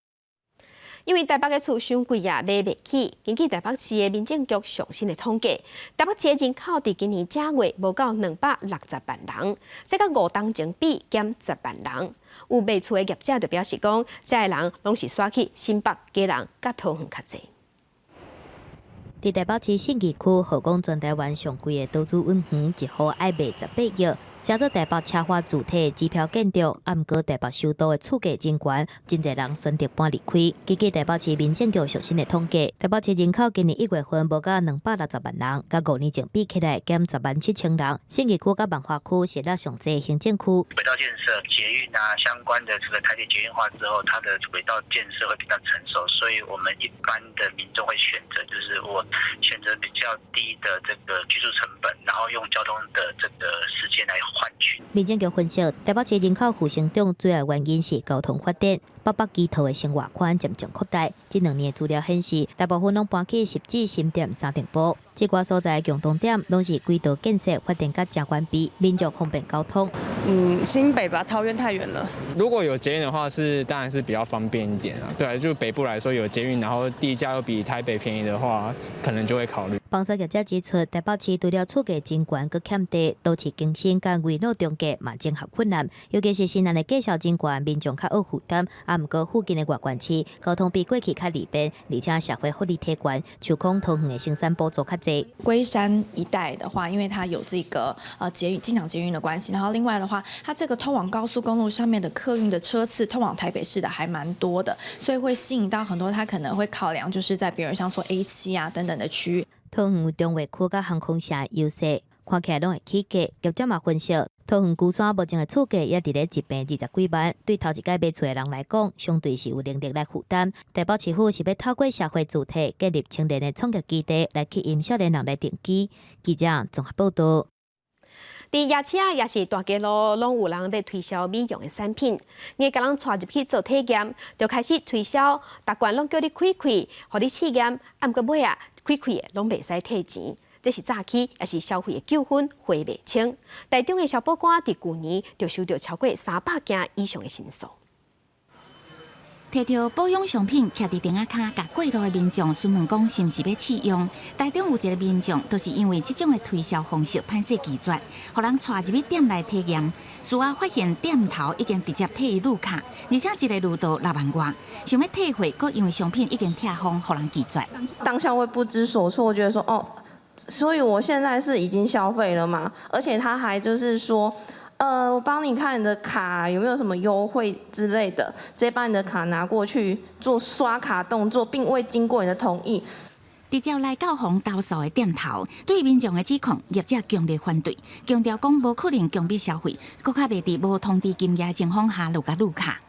Speaker 1: 因為台北的厝傷貴啊，買袂起。根據台北市的民政局上新的統計，台北市的人口佇今年正月無夠260萬人，這佮5冬前比減10萬人。有賣厝的業者就表示講，遮的人攏是徙去新北、基隆、佮桃園較濟。
Speaker 12: 佇台北市信義區，號講全台灣上貴的多主溫園，一戶愛賣18億。誠做台北奢華住宅指標建築，啊，毋過台北首都的厝價真懸，真濟人選擇搬離開。根據台北市民政局上新的統計，台北市人口今年1月份無夠260萬人，佮5年前比起來減10萬7千人。信義區佮萬華區是咧上濟行政區。
Speaker 15: 軌道建設、捷運啊，相關的這個台鐵捷運化之後，它的軌道建設會比較成熟，所以我們一般的民眾會選擇，就是我選擇比較低的這個居住成本，然後用交通的這個時間來換取。
Speaker 12: 民政局分析，台北市人口負成長主要原因是交通發展，北北基桃的生活圈漸漸擴大。這2年的資料顯示，大部分攏搬去汐止、新店、三重埔，這寡所在共同點攏是軌道建設發展甲誠完備，民眾方便交通。
Speaker 16: 嗯，新北吧，桃園太遠了。
Speaker 17: 如果有捷運的話，是當然是比較方便一點啊。對，就北部來說有捷運，然後地價又比台北便宜的話，可能就會考慮。
Speaker 12: 房產業者指出，台北市除了厝價真懸，閣欠地，都市更新佮危老中介嘛整合困難，尤其是新南的價數真懸，民眾較學負擔。啊，毋過附近的外縣市交通比過去較利便，而且社會福利提懸，像講桃園的生產補助較濟。
Speaker 18: 龜山一帶的話，因為它有這個捷運、機場捷運的關係，然後另外的話，它這個通往高速公路上面的客運的車次，通往台北市的還蠻多的，所以會吸引到很多他可能會考量，就是在比如像說 A7啊等等的區域。
Speaker 12: 桃園有中華區佮航空城優勢，看起來攏會起價。業者嘛分析，桃園龜山目前的厝價也佇咧一坪20幾萬，對頭一擺買厝的人來講，相對是有能力來負擔。台北市府是欲透過社會住宅建立青年的創業基地，來吸引少年人來定居。記者綜合報導。
Speaker 1: 佇夜市啊，抑是大街路，攏有人佇推銷美容的產品。你會共人帶入去做體驗，就開始推銷，逐罐攏叫你開開，予你試驗。啊，毋過尾啊，開開的攏袂使退錢。這是詐欺，抑是消費的糾紛，回袂清。台中的消保官佇舊年就收著超過300件以上的申訴。
Speaker 21: 提著保養商品，徛佇亭仔跤，共過路的民眾詢問講是毋是欲試用。台中有一個民眾，就是因為這種的推銷方式歹勢拒絕，予人帶入去店內體驗。事後發現店頭已經直接退伊綠卡，而且一个綠到6萬外，想欲退貨，閣因為商品已經拆封，予人拒絕。
Speaker 25: 當下會不知所措，覺得說哦，所以我現在是已經消費了嘛？而且他還就是說。我幫你看你的卡有沒有什麼優惠之類的，直接把你的卡拿過去做刷卡動作，並未經過你的同意。
Speaker 21: 直接來到予投訴的店頭，對民眾的指控，業者強烈反對，強調講無可能強迫消費，閣較袂佇無通知金額的情況下就共擄卡。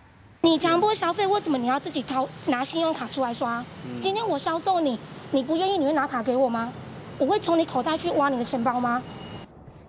Speaker 3: 你強迫消費，為什麼你要自己掏拿信用卡出來刷？今天我銷售你，你不願意，你會拿卡給我嗎？我會從你口袋去挖你的錢包嗎？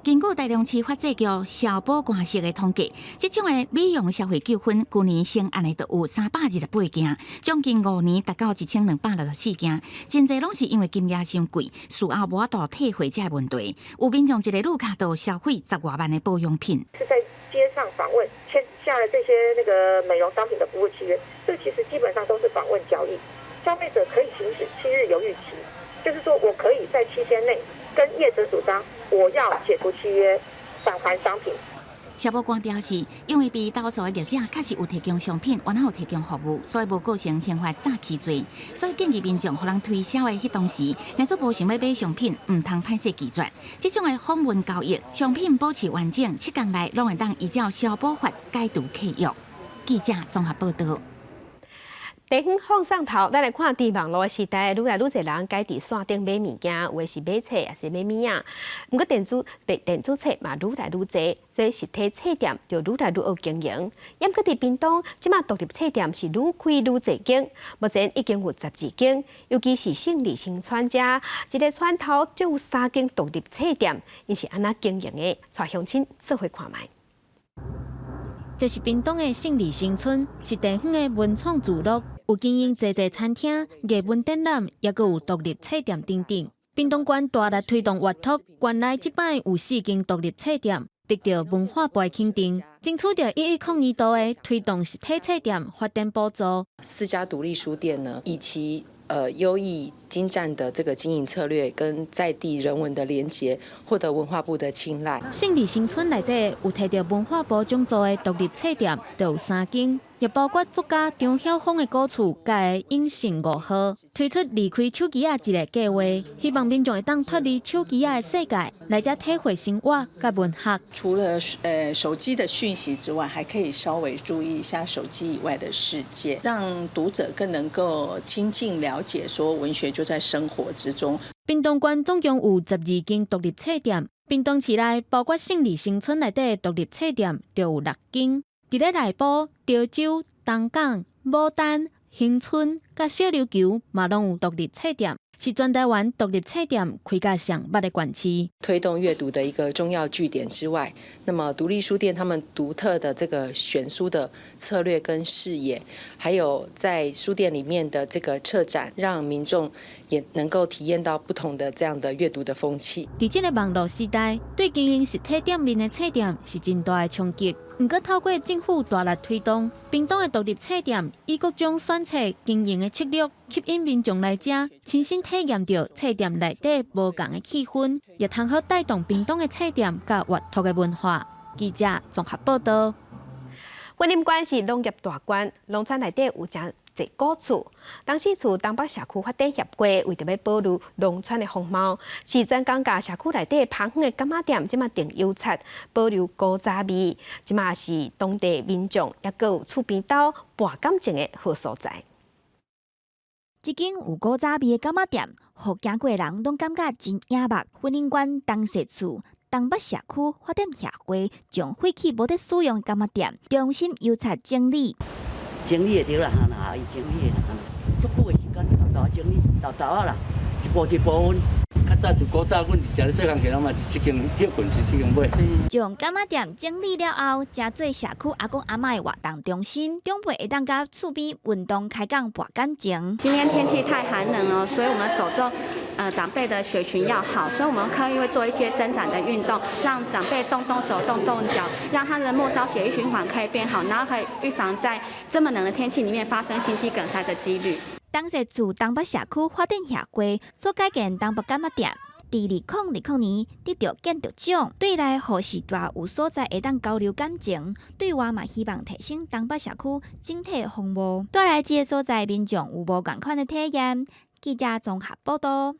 Speaker 21: 根據台中市法制局消保官室的統計，這種的美容消費糾紛，舊年成案的就有328件，將近5年達到1264件，真濟攏是因為金額傷貴，事後無法度退貨這个問題。有民眾一个擄卡就消費十外萬的保養品。
Speaker 5: 是在街上訪問簽下了這些那個美容商品的服務契約，這其實基本上都是訪問交易。消費者可以行使7日猶豫期，就是說我可以在7天內跟業者主張，我要解除契約，返還商品。
Speaker 21: 消保官表示，因為被投訴的業者確實有提供商品，還有提供服務，所以無構成刑法詐欺罪。所以建議民眾予人推銷的彼當時，若說無想欲買商品，毋通歹勢拒絕。這種的訪問交易，商品保持完整，7天內攏會當依照消保法解除契約。記者綜合報道。
Speaker 1: 地方放送頭，咱來看佇網路的時代，愈來愈濟人改佇線頂買物件，有的是買冊，抑是買物仔。毋過電子冊嘛愈來愈濟，所以實體冊店就愈來愈惡經營。毋過佇屏東，這馬獨立冊店是愈開愈濟間，目前已經有12間，尤其是勝利新村遮，一个村頭就有三間獨立冊店，𪜶是按怎經營的？帶鄉親做伙看覓。
Speaker 19: 這是屏東的勝利新村，是地方的文創聚落，有經營濟濟餐廳、藝文展覽，抑閣有獨立冊店等等。屏東縣大力推動閱讀，縣內這擺有四間獨立冊店，得著文化部的肯定，爭取著110年度的推動實體冊店發展補助。
Speaker 20: 四家獨立書店呢，以其優異精湛的這個經營策略跟在地人文的連結，獲得文化部的青睞。
Speaker 19: 勝利新村內底有提著文化部獎助的獨立冊店，就有三間，也包括作家張曉風的古厝，佮永盛5號，推出離開手機仔一个計畫，希望民眾會當脫離手機仔的世界，來遮體會生活佮文學。
Speaker 22: 除了手機的訊息之外，還可以稍微注意一下手機以外的世界，讓讀者更能夠親近了解，說文學就在生活之中。
Speaker 19: 屏東縣總共有12間獨立冊店，屏東市內包括勝利新村內底獨立冊店就有六間。佇咧內埔、潮州、東港、牡丹、恆春佮小琉球嘛，攏有獨立冊店，是全台灣獨立冊店開甲上密的縣市。
Speaker 20: 推動閱讀的一個重要據點之外，那麼獨立書店他們獨特的這個選書的策略跟視野，還有在書店裡面的這個策展，讓民眾也能夠體驗到不同的這樣的閱讀的風氣。
Speaker 19: 佇這個網路時代，對經營實體店面的冊店是真大的衝擊。毋過透過政府大力推動，屏東的獨立冊店以各種選冊經營的策略，吸引民眾來遮，親身體驗著冊店內底無仝的氣氛，也通好帶動屏東的冊店佮閱讀的文化。記者綜合報道。
Speaker 1: 雲林縣是農業大縣，農村內底有誠濟古厝。東勢厝東北社區發展協會為著欲保留農村的風貌，是專工共社區內底芳園的柑仔店，這馬定油漆，保留古早味。這馬是當地民眾抑閣有厝邊兜博感情的好所在。
Speaker 23: 這間有古早味的柑仔店，予行過的人攏感覺真眼目。雲林縣東勢厝東北社區發展協會將廢棄無咧使用的柑仔店重新油漆整理。
Speaker 27: 整理就對啦，哈，伊整理的啦，足久的時間，沓沓整理，沓沓仔啦，一步一步分。
Speaker 28: 較早就古早，阮佇遮咧細漢時，嘛是這間歇睏是這間買。
Speaker 23: 將柑仔店整理了後，成做社區阿公阿嬤的活動中心，長輩會當佮厝邊運動開講博感情。
Speaker 29: 今天天氣太寒冷了，所以我們手中長輩的血循要好，所以我們刻意會做一些伸展的運動，讓長輩動動手、動動腳，讓他的末梢血液循環可以變好，然後可以預防在這麼冷的天氣裡面發生心肌梗塞的幾率。
Speaker 23: 東勢厝東北社區發展協會所改建東北柑仔店，佇2020年得著建築獎，對內予世代有所在會當交流感情，對外嘛希望提升東北社區整體風貌，帶來這个所在民眾有無仝款的體驗。記者綜合報道。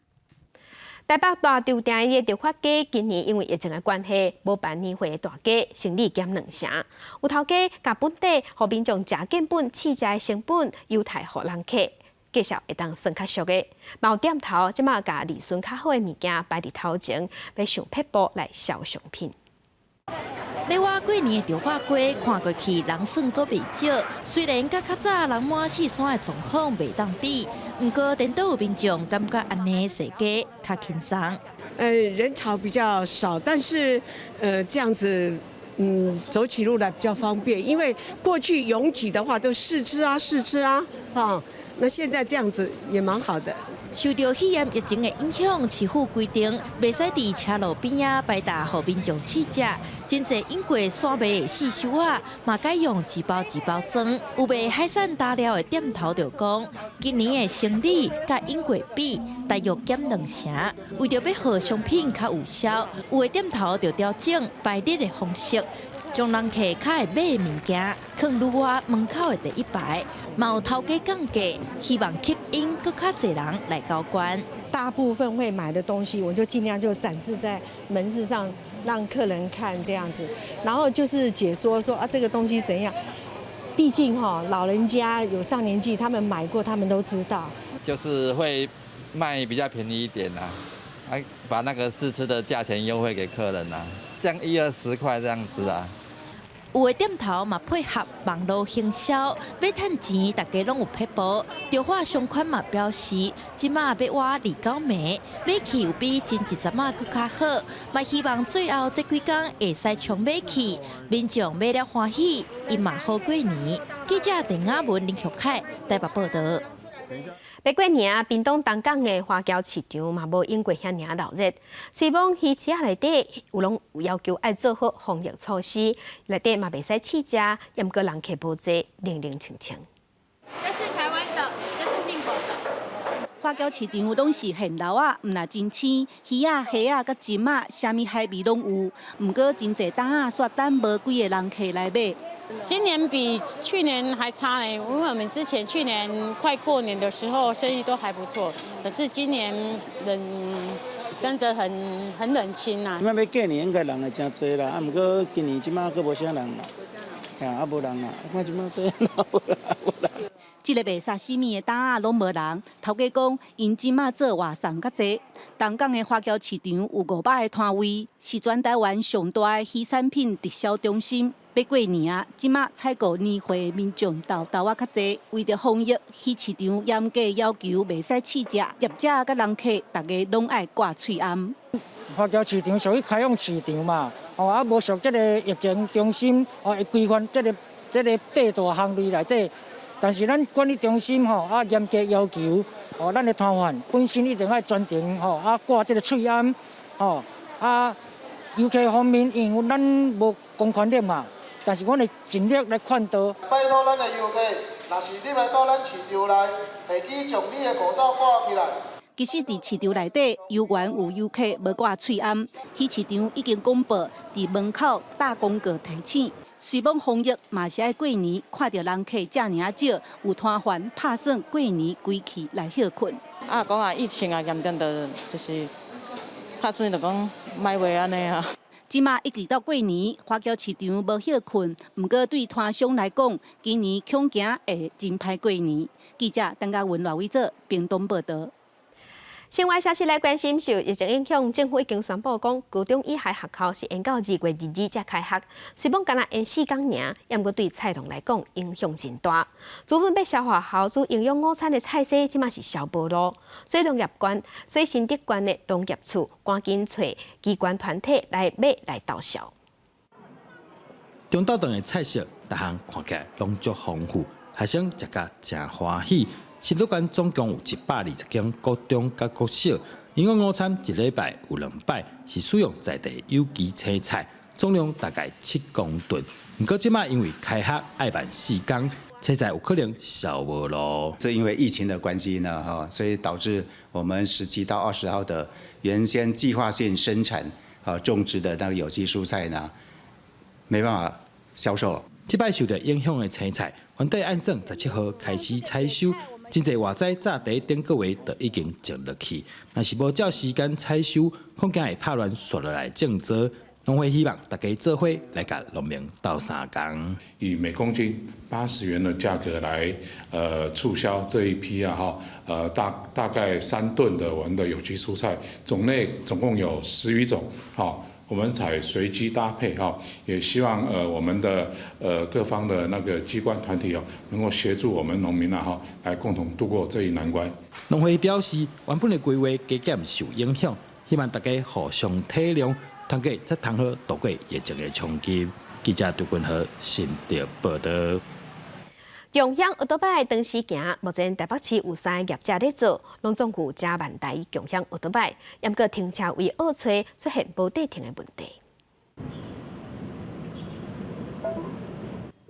Speaker 1: 台北大稻埕的迪化街今年因為疫情的關係，無辦年會的大街，生意減兩成。有頭家共本底予民眾食見本試食的成本優待予人客，介紹會當算較俗的。嘛有店頭這馬共利潤較好的物件擺佇頭前，欲想撇步來銷商品。
Speaker 2: 欲倚過年的迪化街，看過去人算閣袂少。雖然佮較早人滿四山的狀況袂當比，毋過顛倒有民眾感覺按呢踅街較輕鬆。
Speaker 6: 人潮比較少，但是這樣子，走起路來比較方便。因為過去擁擠的話，都試吃啊，試吃啊，啊，那現在這樣子也蠻好的。
Speaker 2: 受著肺炎疫情的影響，市府規定袂使佇車路邊仔擺擔予民眾試食。真濟湧過山賣的四收仔，嘛改用一包一包裝。有賣海產大料的店頭就講，今年的生意佮湧過比，大約減兩成。為著欲予商品較有銷，有的店頭就調整排列的方式。將人客較會買的物件，囥愈倚門口的第一排，嘛有頭家降價，希望吸引閣較濟人來交關。
Speaker 7: 大部分會買的東西，我就盡量就展示在門市上，讓客人看這樣子。然後就是解說說啊，這個東西怎樣？畢竟哈，老人家有上年紀，他們買過，他們都知道。
Speaker 8: 就是會賣比較便宜一點啦，啊，把那個試吃的價錢優惠給客人啦，降一二十塊這樣子啊。
Speaker 2: 有的店頭嘛配合網路行銷，欲趁錢，大家攏有撇步。中華商圈嘛表示，這馬欲倚29暝，買氣有比前一陣仔閣較好，嘛希望最後這幾工會使衝買氣，民眾買了歡喜，𪜶嘛好過年。記者鄧雅文、林玉凱台北報導。
Speaker 1: 欲過年啊，屏東東港的華僑市場嘛無湧過遐爾鬧熱。雖罔魚市仔內底有攏有要求愛做好防疫措施，內底嘛袂使試食，毋過人客無濟，冷冷清清。
Speaker 9: 這是台灣的，這是進口的。
Speaker 10: 華僑市場攏是現撈仔，毋若真鮮，魚仔、蝦仔、佮蟳仔，啥物海味攏有。毋過真濟擔仔煞等無幾个人客來買。
Speaker 9: 今年比去年還差呢，因為我們之前去年快過年的時候生意都還不錯，可是今年人跟着很冷清啊。
Speaker 11: 這馬欲過年應該人會誠濟啦，啊，毋過今年這馬閣無啥人啦，啊無人啦，看這馬這無人無人。
Speaker 10: 這个賣沙西米的擔仔攏無人，頭家講𪜶這馬做外送較濟。東港的華僑市場有500个攤位，是全台灣上大的魚產品直銷中心。欲過年啊，這馬採購年貨的民眾沓沓仔較濟。為著防疫，魚市場嚴格要求袂使試食，業者佮人客逐家攏愛掛喙罨。
Speaker 24: 華僑市場屬於開放市場嘛，哦啊無屬這个疫情中心哦，會規範這个八大項目內底。但是咱管理中心吼啊嚴格要求，哦，咱的攤販本身一定愛全程吼啊掛這个喙罨，吼啊遊客方面，因為咱無公權力嘛。但是阮會盡力來勸導。
Speaker 26: 拜託咱的遊客，若是你來到咱市場內，會記將你的口罩掛起來。
Speaker 10: 其實，佇市場內底，猶原有遊客無掛喙罨。魚市場已經公布，佇門口打廣告提醒。雖罔防疫，嘛是愛過年，看著人客遮爾仔少，有攤販拍算過年歸去來歇睏。
Speaker 30: 啊，講啊，疫情啊嚴重著，就是拍算就講莫話按呢啊。
Speaker 10: 這馬一直到過年，華僑市場無歇睏，毋過對攤商來講，今年恐驚會真歹過年。記者鄧家文、賴偉哲，屏東報導。
Speaker 1: 新聞消息來關心，受疫情影響，政府已經宣布講，高中以下學校是延到2月22才開學。雖罔干焦延四工爾，毋過對菜農來講影響真大。主本欲銷予學校煮營養午餐的菜色，這馬是銷無路。所以農業縣，所以新竹縣的農業處趕緊揣機關團體來買來兜銷。
Speaker 31: 中晝頓的菜色，逐項看起來攏足豐富，學生食甲誠歡喜。新竹縣總共有120間國中佮國小，營養午餐一禮拜有兩擺，是使用在地有機青菜，總量大概7公噸。毋過這馬因為開學愛慢四工，青菜有可能銷無路。
Speaker 32: 這因為疫情的關係呢，哈，所以導致我們17到20號的原先計劃性生產啊種植的那個有機蔬菜呢，沒辦法銷售。
Speaker 31: 這擺受著影響的青菜，原底按算17號開始採收，真濟活栽早佇頂個月就已經種落去，若是無照時間採收，恐驚會拍亂紲落來種植。農會希望大家做伙來共農民鬥相共。
Speaker 3: 以每公斤80元的價格來，促銷這一批啊，哈，大概3噸的我們的有機蔬菜，種類總共有10餘種，哈，我們採隨機搭配，哈，也希望我們的各方的那個機關團體哦，能夠協助我們農民啊，哈，來共同度過這一難關。
Speaker 31: 農會表示，原本的規劃加減受影響，希望大家互相體諒。團結才通好渡過疫情的衝擊。記者杜君和新竹報導。
Speaker 1: 共享歐多擺長時行，目前台北市有三個業者咧做，攏總有誠萬台共享歐多擺，毋過停車位僫揣出現無地停的問題。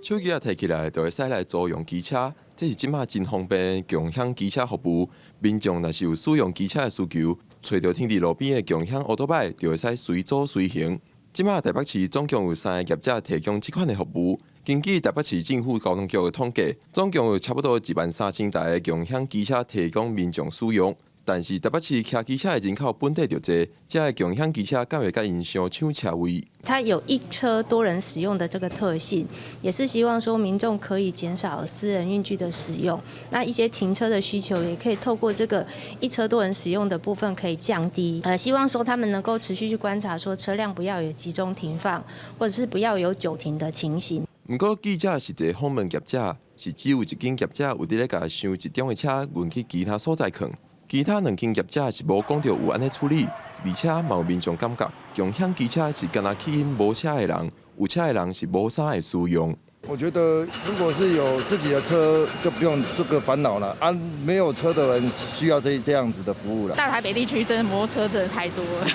Speaker 4: 手機仔提起來就會使來租用機車，這是這馬真方便的共享機車服務。民眾若是有使用機車的需求，揣著停佇路邊的共享歐多擺，就會使隨租隨行。這馬台北市總共有三个業者提供這款的服務。根據台北市政府交通局的統計，總共有差不多1萬3千台的共享機車提供民眾使用。但是台北市騎機車的人口本底就濟，這个共享機車敢會共𪜶相搶車位？
Speaker 5: 它有一車多人使用的這個特性，也是希望說民眾可以減少私人運具的使用。那一些停車的需求，也可以透過這個一車多人使用的部分可以降低。希望說他們能夠持續去觀察，說車輛不要有集中停放，或者是不要有久停的情形。
Speaker 4: 毋過記者實際訪問業者，是只有一間業者有佇咧共傷集中的車運去其他所在囥。其他兩間業者是無講著有按呢處理，而且嘛有民眾感覺，共享機車是干焦吸引無車的人，有車的人是無啥會使用。
Speaker 12: 我覺得如果是有自己的車，就不用這個煩惱了。啊，沒有車的人需要這樣子的服務了。
Speaker 13: 大台北地區真的摩托車真的太多了，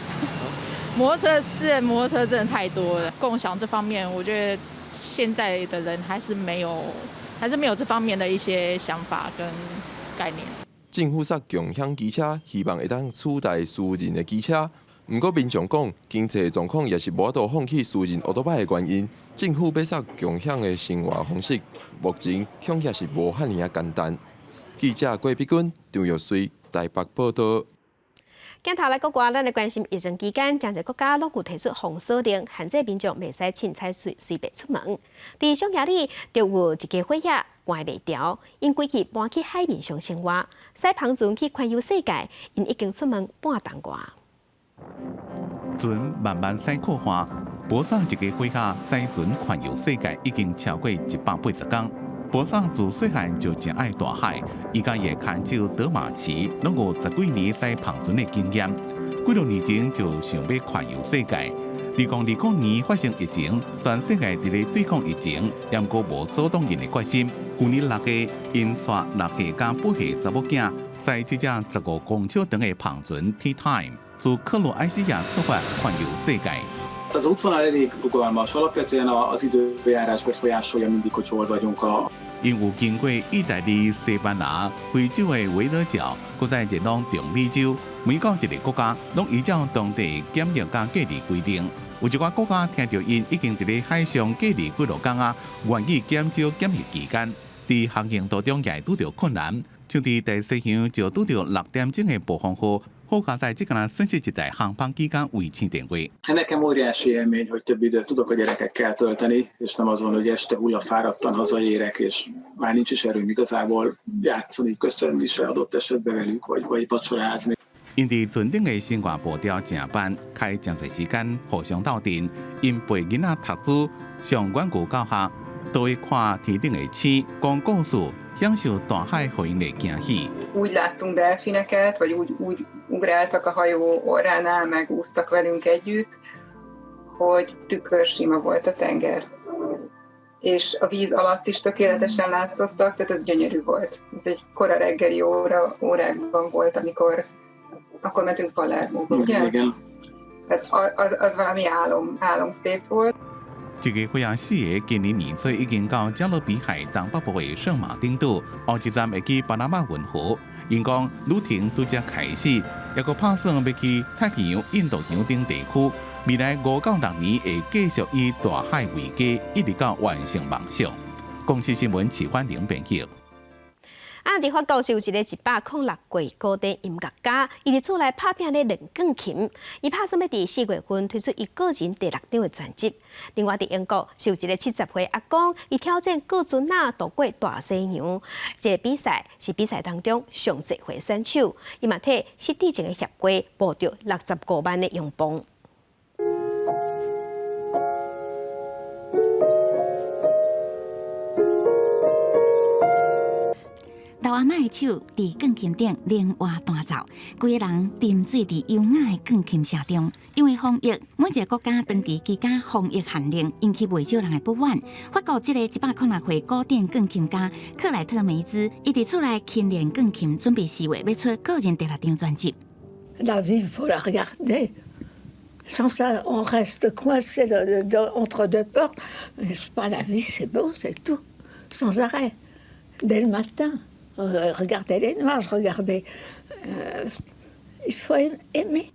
Speaker 13: 摩托車私人摩托車真的太多了。共享這方面，我覺得現在的人還是沒有這方面的一些想法跟概念。
Speaker 4: 政府殺共享機車，希望會當取代私人的機車。毋過民眾講，經濟狀況也是無法度放棄私人歐多擺的原因。政府欲殺共享的生活方式，目前恐也是無遐爾仔簡單。記者郭碧君、張玉穗台北報導。
Speaker 1: 鏡頭來國外，咱來關心疫情期間，誠濟國家攏有提出封鎖令，限制民眾袂使凊彩隨隨便出門。佇匈牙利就有一家伙仔關袂牢，𪜶規氣搬去海面上生活，駛帆船去環遊世界，𪜶已經出門半冬外。
Speaker 14: 船慢慢駛靠岸，博薩一家伙仔駛船環遊世界已經超過180天。博薩自細漢就真愛大海，伊佮伊的牽手德馬奇攏有十幾年駛帆船的經驗。幾多年前就想欲環遊世界。2020年發生疫情，全世界佇咧對抗疫情，猶閣無阻擋𪜶的決心。舊年6月，𪜶帶6歲佮8歲查某囝，駛這隻15公尺長的帆船 Tea Time，自克羅埃西亞出發環遊世界。
Speaker 15: Az útvonal elég rugalmas, alapvetően az időjárás befolyásolja mindig, hogy hol vagyunk a
Speaker 14: 𪜶有經過意大利、西班牙、非洲的維多角，閣再前往中美洲，每到一個國家，攏依照當地檢疫佮隔離規定。有一寡國家聽著𪜶已經佇咧海上隔離幾落工啊，願意減少檢疫期間。佇航行途中也會拄著困難，像佇大西洋就拄著6點鐘的暴風雨，好佳哉，這敢若損失一台航班機佮衛星電話。
Speaker 15: Nekem óriási élmény, hogy több időt tudok a gyerekekkel tölteni, és nem az van, hogy este hullafáradtan hazaérek, és már nincs is erőm igazából játszani, köszönni se adott esetben velük, vagy vacsorázni.
Speaker 14: 𪜶佇船頂的生活步調誠慢，開誠濟時間互相鬥陣。𪜶陪囡仔讀書、上遠距教學，都會看天頂的星、講故事，享受大海予𪜶的驚喜。
Speaker 16: Úgy láttunk delfineket, vagy úgy ugráltak a hajó orránál, meg úsztak velünk együtt, hogy tükörsima volt a tenger. És a víz alatt is tökéletesen látszottak, tehát ez gyönyörű volt. Ez egy kora reggeli órákban volt, amikor akkor mentünk Palermóba, ugye?
Speaker 15: Igen.
Speaker 16: Tehát az valami álom, álom szép volt.
Speaker 14: 這家伙仔四个今年年初已經到加勒比海東北部的聖馬丁島，後一站會去巴拿馬運河。𪜶講旅程拄才開始，猶閣拍算欲去太平洋、印度洋等地區。未來5到6年會繼續以大海為家，一直到完成夢想。公視新聞齊歡玲編輯。
Speaker 1: 啊！佇法國是有一個106歲古典音樂家，伊佇厝內拍拚咧練鋼琴，伊拍算欲佇4月份推出伊個人第六張的專輯。另外佇英國是有一個70歲阿公，伊挑戰過船仔渡過大西洋，這個比賽是比賽當中上濟歲選手，伊嘛替失智症的協會募著65萬的英鎊。
Speaker 10: 老阿嬤的手佇鋼琴頂靈活彈奏，規个人沉醉佇優雅的鋼琴聲中。因為防疫，每一個國家長期期間防疫限令，引起袂少人的不滿。法國這个106歲古典鋼琴家克萊特梅茲，伊佇厝內勤練鋼琴，準備4月欲出個人第六張專輯。
Speaker 6: La vie, faut la regarder. Sans ça, on reste coincé entre deux portes. Pas la vie, c'est beau, c'est tout, sans arrêt. Dès le matin. Regardez les nuages, regardez. Il faut aimer.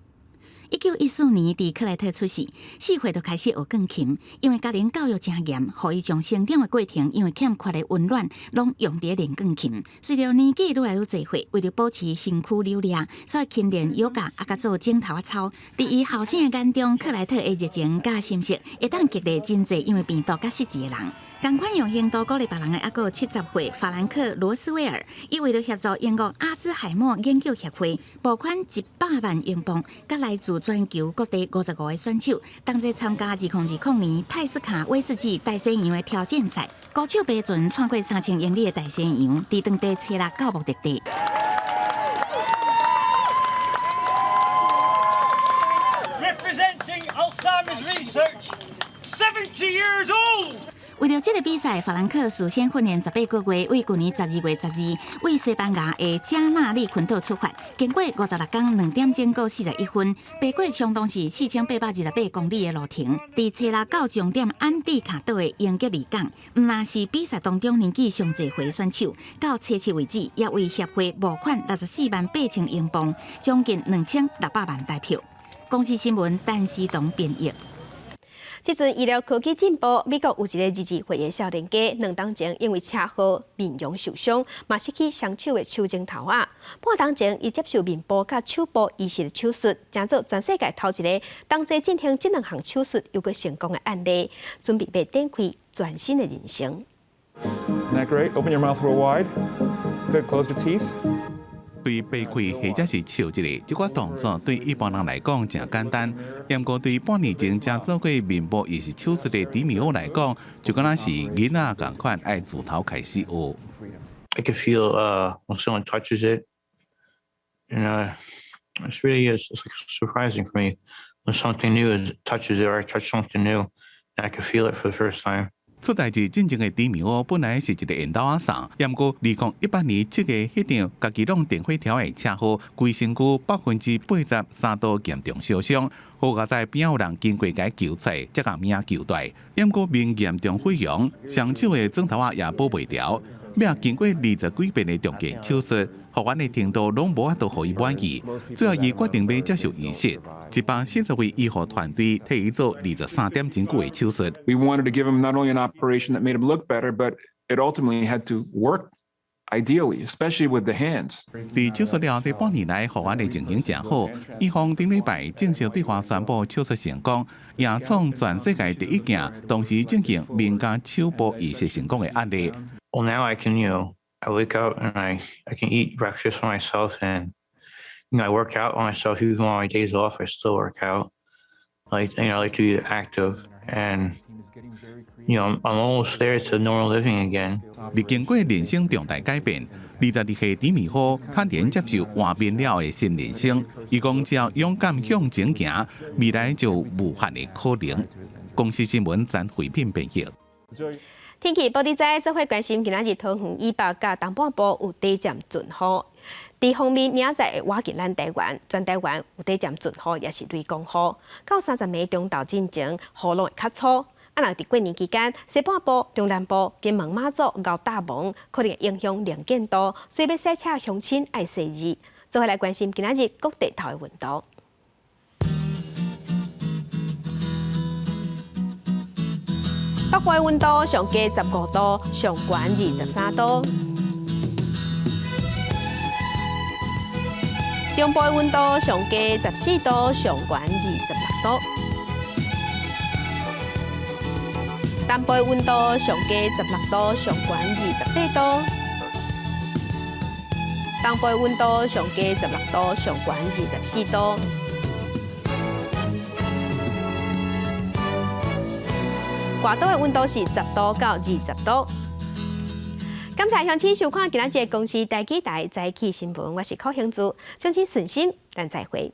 Speaker 10: 1914年，佇克萊特出世，4歲就開始學鋼琴。因為家庭教育誠嚴，予伊將成長的過程，因為欠缺的溫暖，攏用佇練鋼琴。隨著年紀愈來愈濟歲，為著保持身軀扭力，所以勤練瑜伽，啊，佮做指頭仔操。佇伊後生的眼中，克萊特的熱情佮心血，會當激勵真濟因為病毒佮失智的人。仝款用行動鼓勵別人的，猶閣有70歲法蘭克羅斯威爾，伊為著協助英國阿茲海默研究協會募款100萬英鎊，佮來自全球各地55個選手，同齊參加2020年泰斯卡威士忌大西洋的挑戰賽，孤手爬船穿過3000英里的大西洋，佇當地初六到目的地。
Speaker 17: Representing Alzheimer's Research, 70 years old.
Speaker 10: 為著這个比賽，法蘭克事先訓練18個月，為舊年12月12為西班牙的加納利群島出發，經過56工2點鐘閣41分，爬過相當是4828公里的路程，佇初六到終點安蒂卡島的英吉利港，毋但是比賽當中年紀上濟歲選手，到初七為止，也為協會募款648,000英鎊，將近2600萬台票。公視新聞陳思彤編譯。
Speaker 1: 這陣醫療科技進步，美國有一個22歲的少年家，2冬前因為車禍面容受傷，嘛失去雙手的手指頭仔。半冬前，伊接受面部佮手部移植手術，成做全世界頭一个同齊進行這兩項手術猶閣成功的案例，準備欲展開全新的人生。
Speaker 18: Isn't that great? Open your mouth real wide. Good. Close your teeth.
Speaker 14: 對擘開或者是笑一下，這個動作對一般人來講誠簡單，毋過對半年前才做過面部移植手術的迪米歐來講，就敢若是囡仔仝款愛自頭開始學。
Speaker 19: I can feel when someone touches it, and it's really is it's like surprising for me when something new is touches it or I touch something new, and I can feel it for the first time.
Speaker 14: 出代誌進前的迪米歐本來是一個緣投仔送，毋過2018年7月彼場家己攏電火條的車禍，規身軀83%度嚴重燒傷，好佳哉邊有人經過共伊救出來，才共命救蹛。毋過面嚴重毀容，雙手的指頭仔也保袂牢，欲經過20幾遍的重建手術，復原的程度攏無法度予伊滿意。最後伊決定欲接受移植，140位醫護團隊替伊做23點鐘久的手術。
Speaker 18: We wanted to give him not only an operation that made him look better, but it ultimately had to work ideally, especially with the hands.
Speaker 14: 佇手術了後這半年來，復原的情形誠好。醫方頂禮拜正式對外宣布手術成功，也創全世界第一件同時進行面佮手部移植成功的案例。
Speaker 19: Well, now I can, I wake up and I can eat breakfast for myself and I work out on myself. Even on my days off, I still work out. Like, I like to be active and I'm almost there to normal living again.
Speaker 14: 歷經過人生重大改變，22歲迪米科坦然接受換面了的新人生。伊講只要勇敢向前行，未來就無限的可能。公視新聞陳慧品編譯。
Speaker 1: 天氣報你知，做伙關心今仔日桃園以北佮東半部有短暫陣雨。這方面明仔載會倚近咱台灣，全台灣有短暫陣雨，抑是雷公雨。到30暝中晝進前，雨攏會較粗。啊，若佇過年期間，西半部、中南部、金門、馬祖、𠢕搭蒙，可能會影響能見度，所以欲駛車鄉親愛細膩。做伙來關心今仔日各地頭的溫度。北部溫度上低15度，上懸23度。中部溫度上低14度，上懸26度。南部溫度上低16度，上懸28度。東部溫度上低16度，上懸24度。外島的溫度是10度到20度。感謝鄉親收看今仔日公視台語台早起新聞，我是柯興珠，祝您順心，咱再會。